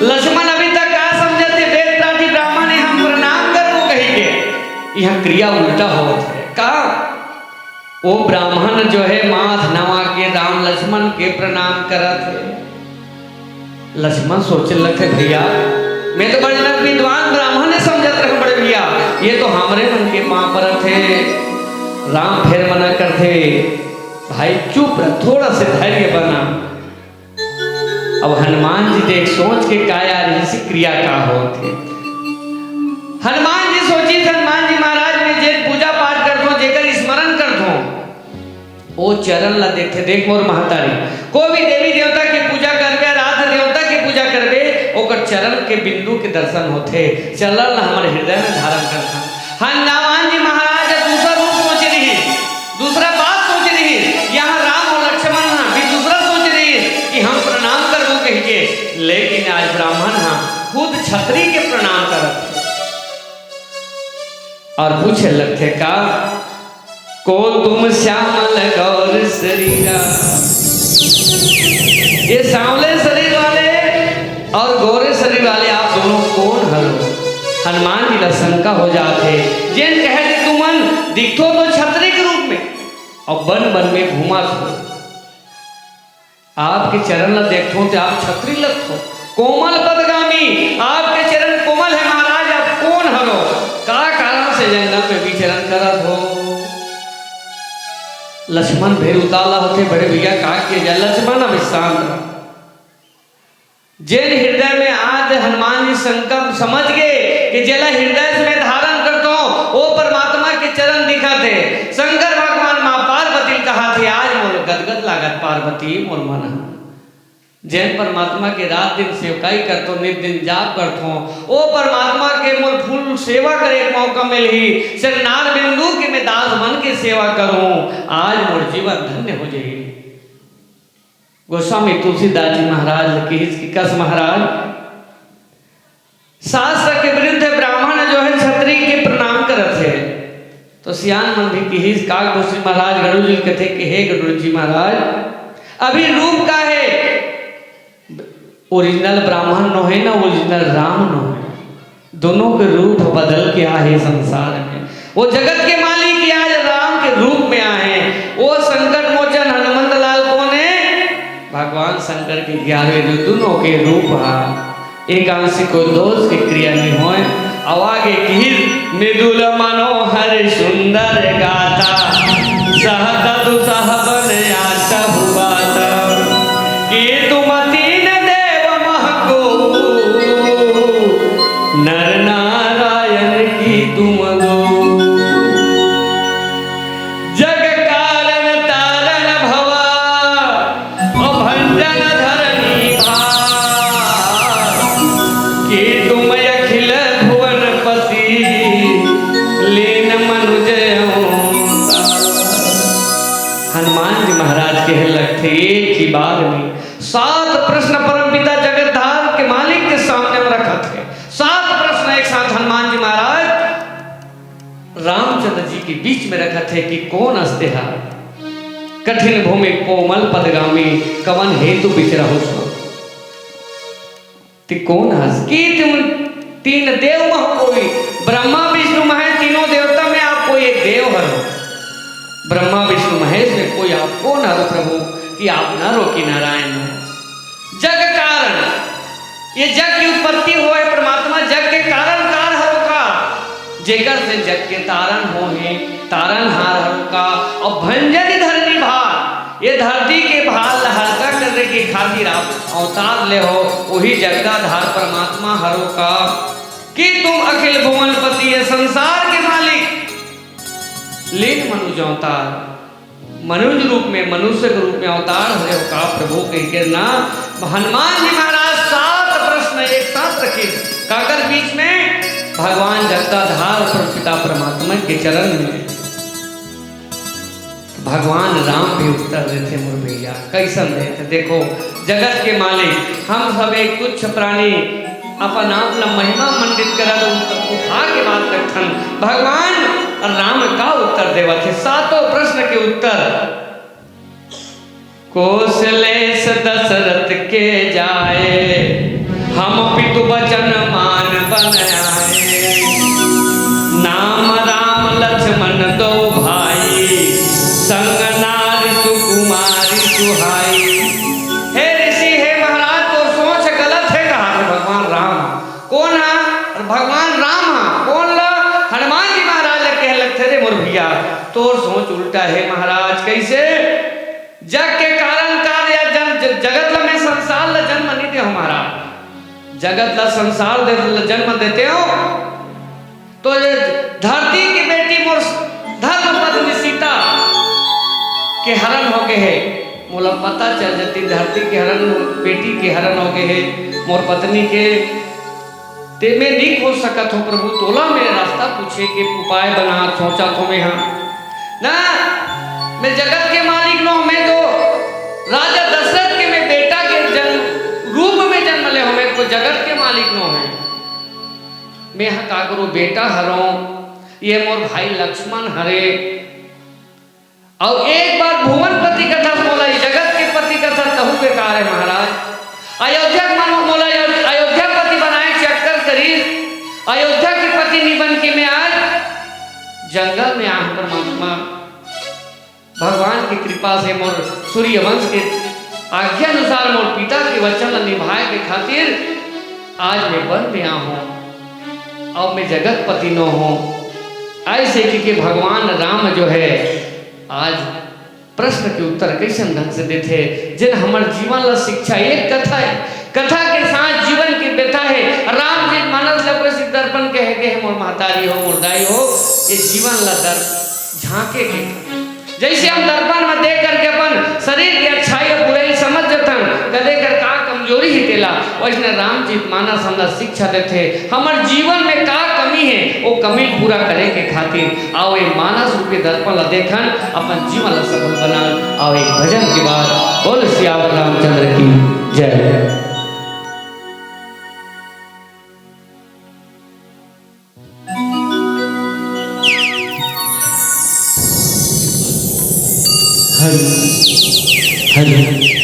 लक्ष्मण अभी तक का समझत हे, वेद प्राप्ति ब्राह्मण हे, हम प्रणाम करबो कही के। यहाँ क्रिया उल्टा होत है। का? वो ब्राह्मण जो है माथ नवा के राम लक्ष्मण के प्रणाम करत है। लक्ष्मण सोचे लगथे, "भैया, मैं तो बड़े विद्वान ब्राह्मण हे समझत रहे बड़े भैया, ये तो हमरे मन के पाँव परत हे।" राम फेर मना करथे, "भाई चुप रह, थोड़ा से धैर्य बना।" अब हनुमान जी देख सोच के का यार इसी क्रिया का होत हे। हनुमान जी सोचिस, हनुमान जी महाराज में जे पूजा पाठ करथों, जेकर स्मरण करथों, ओ चरण ला देखथे। देख मोर महतारी, कोई भी देवी देवता के पूजा करबे, आराध्य देवता के पूजा करबे, ओकर चरण के बिंदु के दर्शन होथे। चरण ला हमर हृदय में धारण करथन। हनुमान जी महाराज दूसरा रूप सोचे रहिस, दूसरा बात सोचे रहिस, यहाँ राम और लक्ष्मण ह भी दूसरा सोचे रहिस कि हम प्रणाम करबो कहिके, लेकिन आज ब्राह्मण ह छतरी के प्रणाम करत हे और पूछे लगथे का, को तुम श्यामल गौर शरीरा। ये सांवले शरीर वाले और गोरे शरीर वाले आप दोनों कोन हरो? हनुमान जी ला शंका हो जात हे। जेन कहे कि तुमन दिखथो तो छतरी के रूप में और बन बन में घूमत हो। आपके चरण ला देखथो तो आप छतरी लगथो। कोमल पदगामी, आपके चरण कोमल हे महाराज, आप कोन हरो? का कारण से जंगल में विचरण करत हो? लक्ष्मण भी उतावला होथे, बड़े भैया का किया जाए, लक्ष्मण अब शांत रहो। जेन हृदय में आज हनुमान जी संकल्प समझ गे कि जेला हृदय में धारण करथो, वो परमात्मा के चरण दिखत हे। शंकर भगवान माँ पार्वती ल कहाथे, आज मोर गदगद लागत पार्वती, मोर मन ह। जेन परमात्मा के रात दिन सेवकाई करथो, नित दिन जाप करथो, वो परमात्मा के मोर फूल सेवा करे के मौका मिलही, से नार बिंदु के मैं दास बन के सेवा करूं, आज मोर जीवन धन्य हो जाही। गोस्वामी तुलसीदास जी महाराज ल किहिस कि कस महाराज, शास्त्र के विरुद्ध ब्राह्मण जो है छतरी के प्रणाम करत हे, तो सियान मन भी किहिस, काकभूषणी महाराज गरुड़ जी ल कथे कि हे गरुड़ जी महाराज, अभी रूप का हे, ओरिजिनल ब्राह्मण नो हे ना, ओरिजिनल राम नो हे। दोनों के रूप बदल के आहे संसार में। वो जगत के मालिक आज राम के रूप में आहे। वो संकट मोचन हनुमंत लाल कोन हे? भगवान शंकर के ग्यारहवें रूप, दोनों के रूप हा। एक आंशिक को दोष के क्रिया नहीं होए। अब आगे की मृदुल मनोहर सुंदर गाथा, सहत दुसह बन आठहु बाता। कि तुम तीन देव महको, नर नारायण की तुम दो। जग कारण तारण भवा, और भंजन धरनी भार। कि तुम अखिल भुवन पति, लीन मनुज अवतार। हनुमान जी महाराज कहे लगथे एक ही बार में सात प्रश्न परमपिता जगतधार के मालिक के सामने में रखत हे। सात प्रश्न एक साथ हनुमान जी महाराज रामचंद्र जी के बीच में रखत हे कि कोन अस तेहा, कठिन भूमि कोमल पदगामी, कवन हेतु बिचरहु सो। ते कोन हस? कि तुम तीन देव मह कोई, ब्रह्मा विष्णु महेश तीनों देवता में आप कोई एक देव हरो। ब्रह्मा विष्णु महेश में कोई आप कोन हरो प्रभु कि आप न रोकी नारायण हो? जग कारण, ये जग की उत्पत्ति होए परमात्मा, जग के कारण कार हरो का? जेकर से जग के तारण हो हे, तारण हार हरो का? और भंजन धरनी भार, ये धरती के भार ला हल्का करे के खातिर आप अवतार ले हो, वही जगदाधार परमात्मा हरो का? कि तुम अखिल भुवन पति, ये संसार के मालिक, लीन मनुज अवतार, मनुज रूप में, मनुष्य के रूप में अवतार हरे हो का प्रभु कहि के ना हनुमान जी महाराज सात प्रश्न एक साथ रखे। काकर बीच में? भगवान जगताधार परमपिता परमात्मा के चरण में। भगवान राम भी उत्तर देथे मोर भैया, कैसन देथे? देखो, जगत के मालिक, हम सब एक तुच्छ प्राणी, अपन आप ला महिमा मंडित करत उठा के बात करथन। भगवान राम का उत्तर देवत हे, सातों प्रश्न के उत्तर। कोसलेस दशरथ के जाए, हम पितु बचन मान बन आए। नाम राम लक्ष्मण दो भाई, संग नारी सुकुमारी सुहाई। हे ऋषि, हे महाराज, तोर सोच गलत हे, कहा थे भगवान राम। कोन हा? भगवान राम हा। कोन ला? हनुमान जी महाराज ला कहे लगथे, रे मोर भैया, तोर सोच उल्टा हे महाराज। कैसे? जग के कारण कार्य जन-, ज-, जगत ला मैं संसार ला जन्म नहीं दे हूँ महाराज। जगत ला संसार दे, जन्म देते हो तो ये धरती की बेटी मोर धर्म पत्नी सीता के हरण हो गए है। मोला पता चल जाती धरती के हरण, बेटी के हरण हो गए है, मोर पत्नी के ते मैं नहीं खोज सकत हो प्रभु, तोला मैं रास्ता पूछे के उपाय बना सोचा थो मैं। हाँ ना, मैं जगत के मालिक नो, मैं तो राजा दशरथ के मैं बेटा के जन्म रूप में जन्म ले हो, मैं को जगत के मालिक नो है। मैं ह काकरो बेटा हरंव, ये मोर भाई लक्ष्मण हरे। अउ एक बार भुवन पति कथस, मोला ये जगत के पति कथस, तहू बेकार हे महाराज। अयोध्या के मन मोला अयो-, अयोध्या पति बनाए चक्कर करिस, अयोध्या के पति नी बन के मैं आज जंगल में आहंव परमात्मा। भगवान की कृपा से मोर सूर्यवंश के आज्ञा अनुसार मोर पिता के वचन ल निभाए के खातिर आज मैं वन में आहंव अउ मैं जगतपति नो हंव। अइसे कहिके भगवान राम जो हे आज प्रश्न के उत्तर कइसन ढंग से देथे, जेन हमर जीवन ला शिक्षा, एक कथा हे, कथा के साथ जीवन के व्यथा हे। रामचरित मानस ला कोई सिद्ध दर्पण कहे गे हे, मोर महतारी हो, मोर दाई हो, ये जीवन ला दर-, झांके के जइसे हम दर्पण में देख करके अपन शरीर के अच्छाई अउ बुराई समझ जथन, कदे कर का कमजोरी हे तेला, वइसने रामचरित मानस हमला शिक्षा देथे, हमर जीवन में का कमी हे, वो कमी पूरा करे के खातिर आओ, ये मानस रूपी दर्पण ला देखन, अपन जीवन ला सफल बनान। आओ, एक भजन के बाद बोल सियावर रामचंद्र की जय। हरि हरि।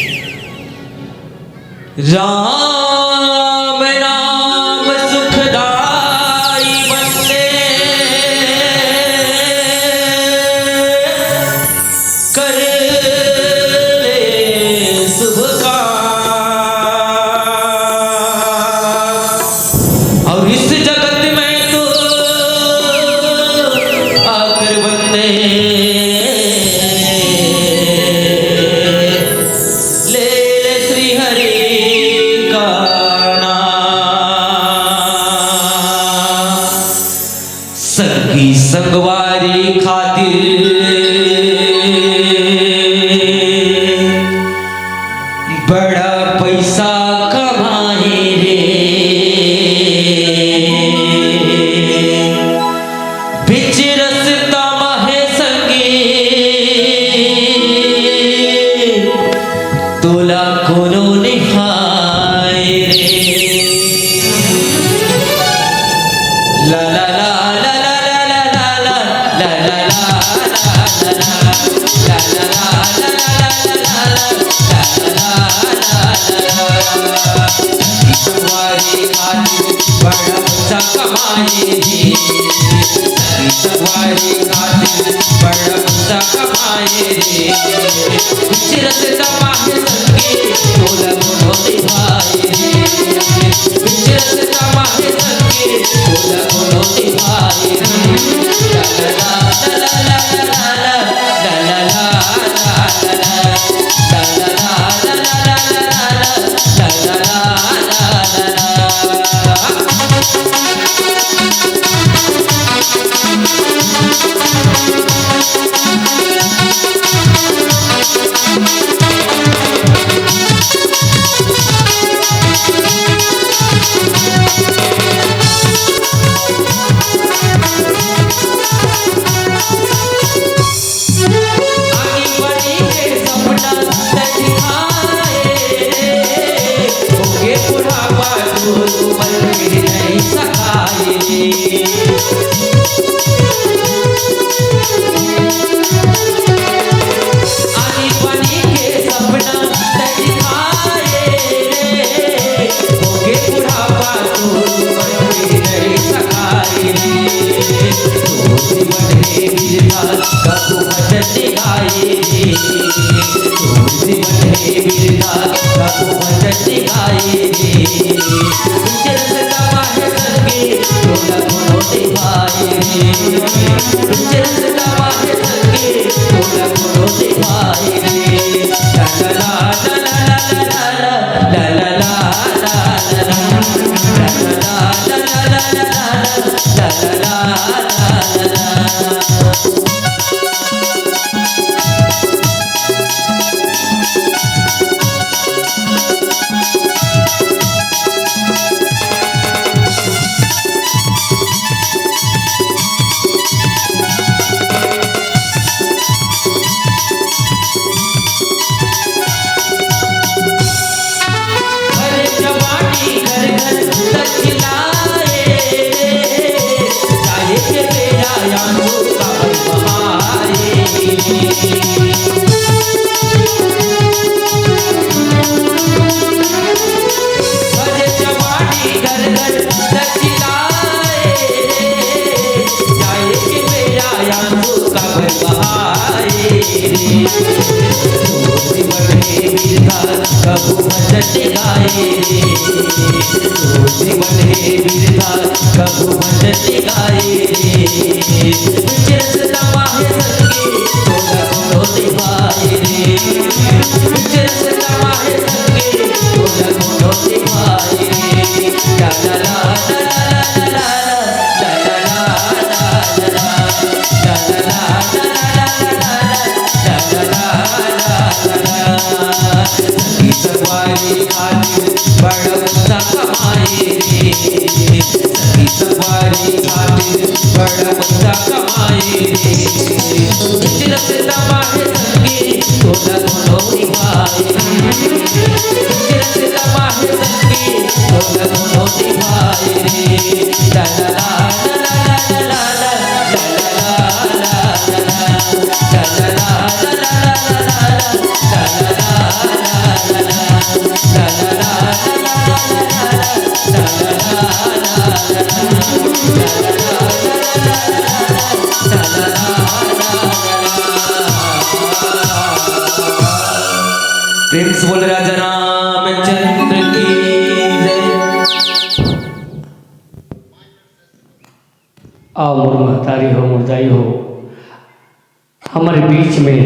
राम नाम सुखदाई वंदे, कर ले शुभ काम। अउ इस जगत में तो आकर वंदे, ले ले श्री हरि का नाम। संगी संगवारी खातिर बड़ा पैसा कमाए रे, बिच रस्ता माहे संगी, तोला कोनो निहाय रे। ला ला ला। संगवारी खातिर बड़ा पैसा कमाए रे, संगवारी खातिर बड़ा पैसा कमाए रे। बिच रस्ता माहे संगी, तोला कोनो निहाय रे। बिच रस्ता माहे संगी, तोला कोनो निहाय रे। ला ला ला। आनी बनी के सपना तैं दिखाए रे, होके बुढ़ापा तोर उमर फिर नहीं सहाय रे। आनी बनी के सपना तैं दिखाए रे, होके बुढ़ापा तोर उमर फिर नहीं सहाय रे। तोर जीवन हे बिरथा, कभू भजन गाए रे। तोर जीवन हे बिरथा, कभू भजन गाए रे। बिच रस्ता माहे संगी, तोला कोनो निहाय रे। बिच रस्ता माहे संगी, तोला कोनो निहाय रे। ला ला ला। जीवन हे बिरथा कभू बचत गाए रे। बिच रस्ता माहे संगी तोला कोनो निभाए रे। बिच रस्ता माहे संगी तोला कोनो निभाए रे। ला ला ला ला ला ला ला ला। संगी संगवारी खातिर बड़ा पैसा कमाए रे। संगी संगवारी खातिर बड़ा पैसा कमाए रे। बिच रस्ता माहे संगी तोला कोनो निभाए रे। बिच रस्ता माहे संगी तोला कोनो निभाए रे। ला ला ला ला ला ला। प्रेम से बोल राजा रामचंद्र की जय। आओ मोर महतारी हो, मोर दाई हो, हमर बीच में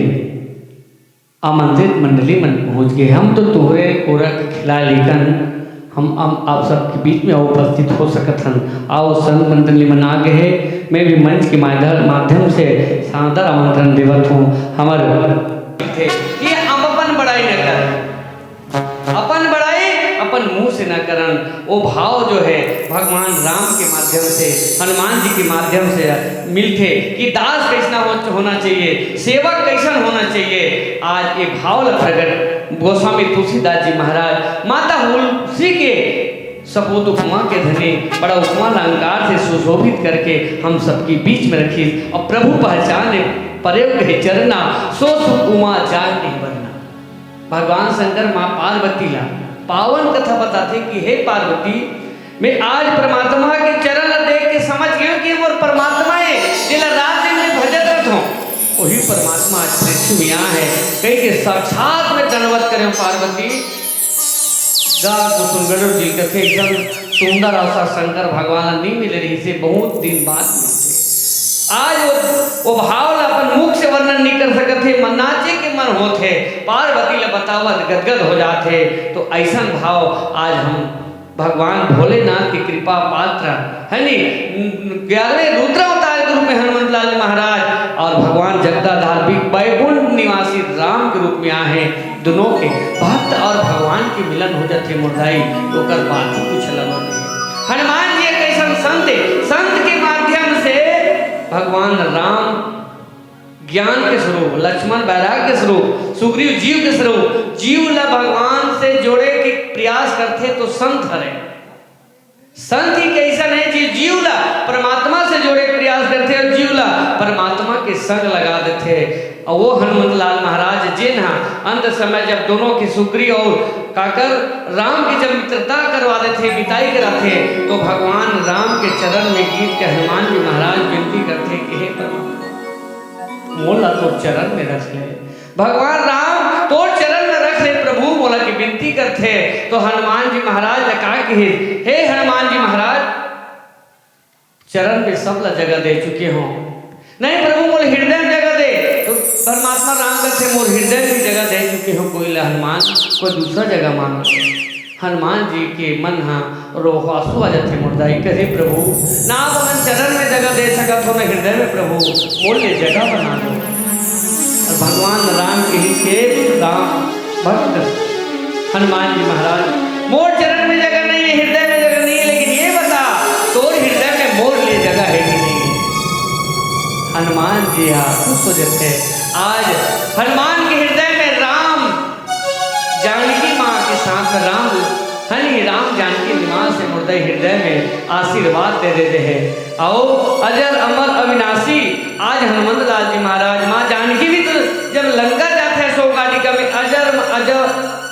आमंत्रित मंडली मन पहुंच गे। हम तो तोहरे कोरा के खिलाय लेकन, हम, हम आप सबके बीच में उपस्थित हो सकत हन। आओ, संत मंडली मन आ गे हे, मैं भी मंच के माध्य-, माध्यम से सादर आमंत्रण देवत हूँ। हमर ये अपन बड़ाई न कर, अपन बड़ाई अपन मुंह से न करन। वो भाव जो है भगवान राम के माध्यम से, हनुमान जी के माध्यम से मिलथे कि दास कैसना हो-, होना चाहिए, सेवक कैसन होना चाहिए। आज ये भाव ल प्रगट गोस्वामी तुलसीदास जी महाराज माता तुलसी के सपूत उपमा के धनी बड़ा उपमा अलंकार से सुशोभित करके हम सबके बीच में रखिस। और प्रभु पहचाने परेव कहे चरना, सो सुख उमा जाय नहीं बरना। भगवान शंकर माँ पार्वती ला पावन कथा बताथे कि हे पार्वती, मैं आज परमात्मा के चरण ला देख के समझ गयो कि मोर परमात्मा हे, जेला रात दिन में भजत रथों, वही परमात्मा आज पृथ्वी में आए हे, कहि के साक्षात में दंडवत करे पार्वती। गा कुसुम गरुड़ जी कथे, एकदम सुंदर अवसर शंकर भगवान ला नहीं मिले रहिसे, बहुत दिन बाद मिलथे। आज वो, वो भाव ला अपन मुख से वर्णन नहीं कर सकत हे, मन नाचे के मन होत हे, पार्वती ला बतावत गदगद हो जात हे। तो ऐसन भाव आज हम भगवान भोलेनाथ के कृपा पात्र, है नी, ग्यारहवें रुद्रावतार के रूप में हनुमंत लाल महाराज और भगवान जगदाधार वै-, वैकुंठ निवासी राम के रूप में आए हे। दोनों के भक्त और भगवान के मिलन हो जाथे मोर दाई, ओकर बात ही कुछ अलग होथे। हनुमान जी एक ऐसन संत हे, संत के माध्यम से भगवान राम ज्ञान के स्वरूप, लक्ष्मण वैराग्य के स्वरूप, सुग्रीव जीव के स्वरूप, जीव ला भगवान से जोड़े के प्रयास करथे तो संत हरे। संत ही कैसन हे, जे जीव ला परमात्मा से जोड़े के प्रयास करथे और जीव ला परमात्मा के संग लगा देथे। और वो हनुमंत लाल महाराज जेन हा अंत समय जब दोनों के सुग्रीव और काकर राम की जब मित्रता करवा देथे, मिताई कराथे, तो भगवान राम के चरण में गिर के हनुमान जी महाराज विनती करथे कि हे परमात्मा, मोला तो चरण में रख ले। भगवान राम तोर चरण में रख ले प्रभु, मोला के विनती करथे। तो हनुमान जी महाराज ला का कहिस, हे हनुमान जी महाराज, चरण में सब ला जगह दे चुके हो, नहीं प्रभु मोला हृदय में जगह दे। तो परमात्मा राम कथे, मोर हृदय में जगह दे चुके हो, कोई ला हनुमान, कोई दूसरा जगह मांग। हनुमान जी के मन हा रोहू आंसू आ जाथे मोर दाई, कथे, "प्रभु, ना आप अपन चरण में जगह दे सकत हो, ना हृदय में, प्रभु, मोर ले जगह बना दो।" और भगवान राम के ही के राम भक्त हनुमान जी महाराज, "मोर चरण में जगह नहीं है, हृदय में जगह नहीं है, लेकिन ये बता, तोर हृदय में मोर ले जगह है कि नहीं है?" हनुमान जी हा खुश हो जाथे। आज हनुमान के हृदय में राम जानकी माँ के साथ राम, हनी राम जानकी निवास हे मोर दाई हृदय में आशीर्वाद दे देते हैं। आओ अजर अमर अविनाशी, आज हनुमंत लाल जी महाराज, माँ जानकी भी तो जब लंका जाते हैं शोक वाटिका में अजर, अजर,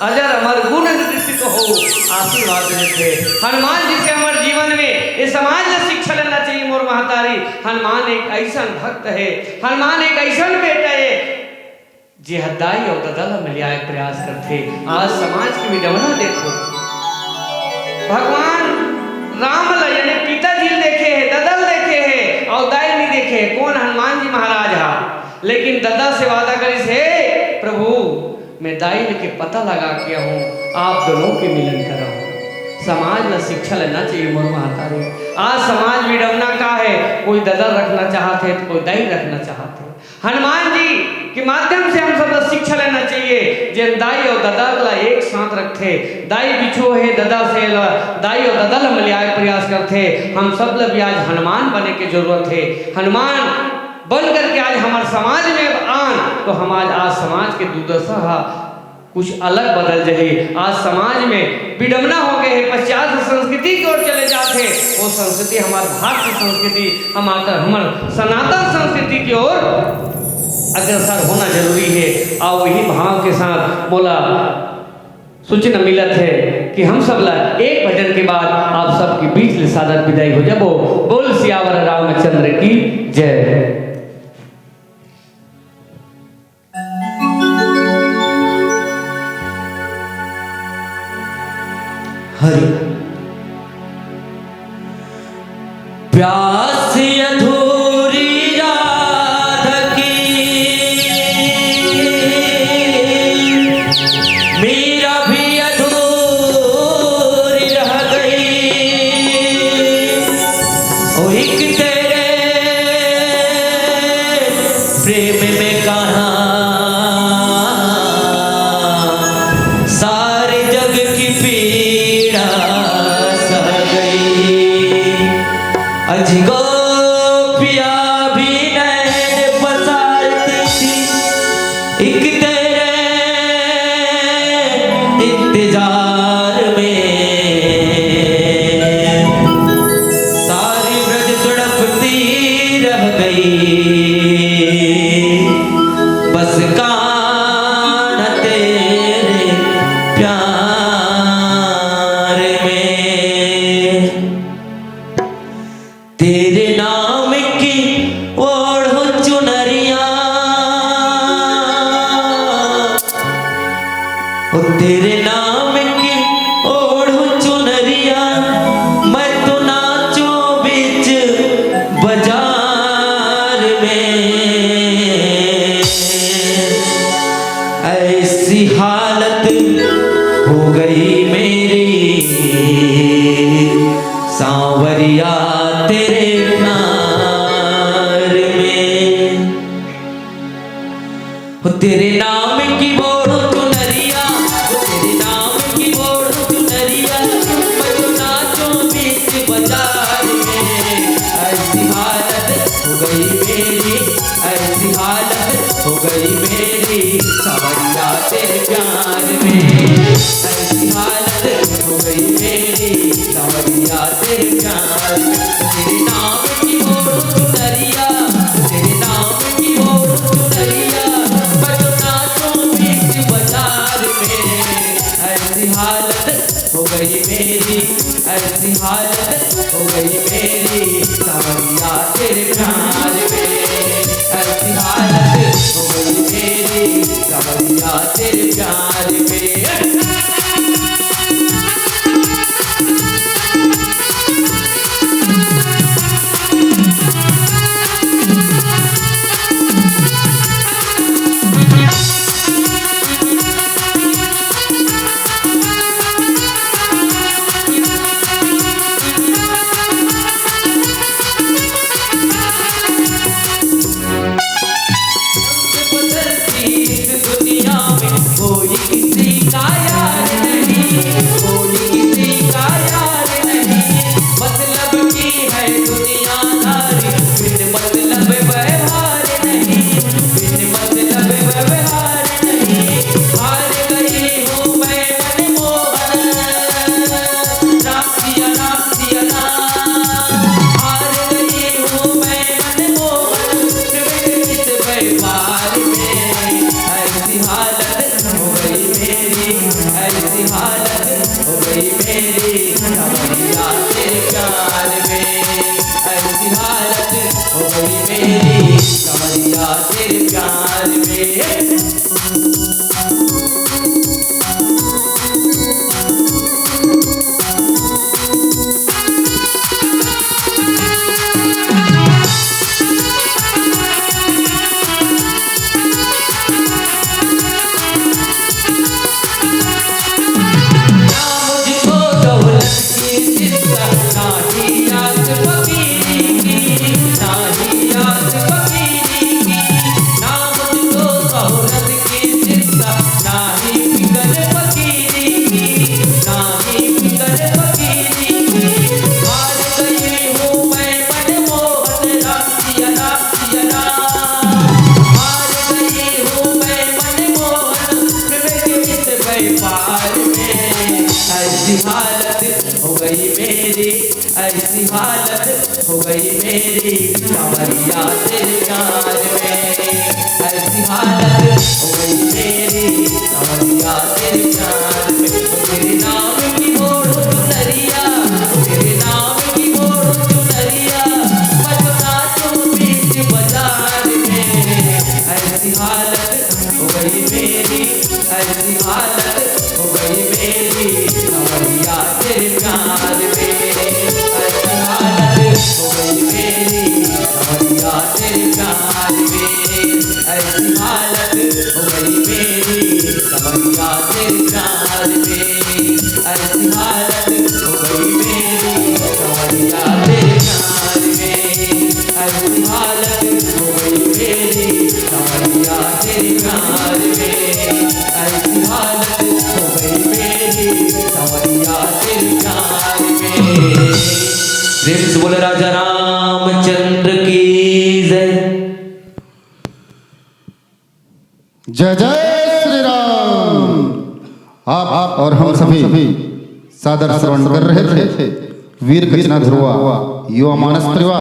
अजर अमर गुण दृष्टि तो हो, आशीर्वाद दे देते हैं। हनुमान जी से हमारे जीवन में ये समाज में शिक्षा लेना चाहिए मोर महतारी। हनुमान एक ऐसा भक्त है, हनुमान एक ऐसा बेटा है, जे ह दाई अउ ददा ल मिलियाए के प्रयास करथे। आज समाज के विडंबना देखो, भगवान राम ल यानी पिताजी ल देखे हे, ददा ल देखे हे अउ दाई नइ देखे हे। कोन? हनुमान जी महाराज हा। लेकिन ददा से वादा करिस हे, "प्रभु, मैं दाई ल के पता लगा के आहूं, आप दोनों के मिलन कराहूं।" समाज ल शिक्षा लेना चाहिए मोर महतारी। आज समाज विडंबना का हे, कोई ददा रखना चाहत हे तो कोई दाई रखना चाहत हे। हनुमान जी के माध्यम से हम सब ला शिक्षा लेना चाहिए, जेन दाई अउ ददा ला एक साथ रखथे। दाई बिछो हे ददा से ला, दाई अउ ददा ला मिलाए के प्रयास करथे। हम सब ला भी आज हनुमान बने के जरूरत हे। हनुमान बन करके आज हमार समाज में आन, तो हम आज, आज समाज के दुर्दशा हा कुछ अलग बदल जाही। आज समाज में विडंबना हो गए हे, पाश्चात्य संस्कृति की ओर चले जात हे। वो संस्कृति हमार भारतीय संस्कृति, हमार, हमार सनातन संस्कृति की ओर अग्रसर होना जरूरी हे। अउ वही भाव के साथ मोला सूचना मिलत हे कि हम सब ला एक भजन के बाद आप सबके बीच ले सादर विदाई हो जाबो। बोल सियावर रामचंद्र की जय। हरि। प्यास अधूरी राधा की, मेरा भी अधूरी रह गई। ओ एक तेरे प्रेम में कहा सारे जग की पीड़ा सह गई। अज गोपिया भी नैन पसारती थी, एक तेरे इंतजार में सारी ब्रज तड़पती रह गई। बस कान्हा तेरे प्यार में। तेरे नाम की ओढ़ो चुनरिया, ओ तेरे नाम की ओढ़ो चुनरिया, मैं तो नाचूं बीच बाजार में। ऐसी हालत हो गई मेरी सांवरिया तेरे प्यार में। हो तेरे नाम की ओढ़ो चुनरिया, हो तेरे नाम की ओढ़ो चुनरिया, मैं तो नाचूं बीच बाजार में। ऐसी हालत हो गई मेरी, ऐसी हालत हो गई मेरी सांवरिया तेरे प्यार में। ऐसी हालत हो गई मेरी सांवरिया तेरे प्यार में। तेरे नाम की ओढ़ो चुनरिया, तेरे नाम की ओढ़ो चुनरिया, मैं तो नाचूं बीच बाजार में। ऐसी हालत हो गई मेरी, ऐसी हालत हो गई मेरी सांवरिया तेरे प्यार में। ऐसी हालत हो गई मेरी सांवरिया तेरे प्यार में। ऐसी हालत हो गई मेरी सांवरिया तेरे प्यार में। ऐसी हालत हो गई मेरी सांवरिया तेरे प्यार में। तेरे नाम की ओढ़ चुनरिया, तेरे नाम की ओढ़ चुनरिया, मैं तो नाचूं बीच बाजार में। ऐसी हालत हो गई मेरी, ऐसी हालत हो गई मेरी सांवरिया तेरे प्यार में। ऐसी हालत हो गई मेरी सांवरिया तेरे प्यार में। ऐसी हालत हो गई मेरी सांवरिया तेरे प्यार में। ऐसी हालत हो गई मेरी सांवरिया तेरे प्यार में। ऐसी हालत हो गई मेरी सांवरिया तेरे प्यार में। ऐसी हालत हो गई मेरी सांवरिया तेरे प्यार में। प्रेम से बोले राजा रामचंद्र की जय। जय जय श्री राम। आप, आप और हम सभी सादर श्रवण कर रहे थे वीर कचना धुरवा युवा मानस परिवार।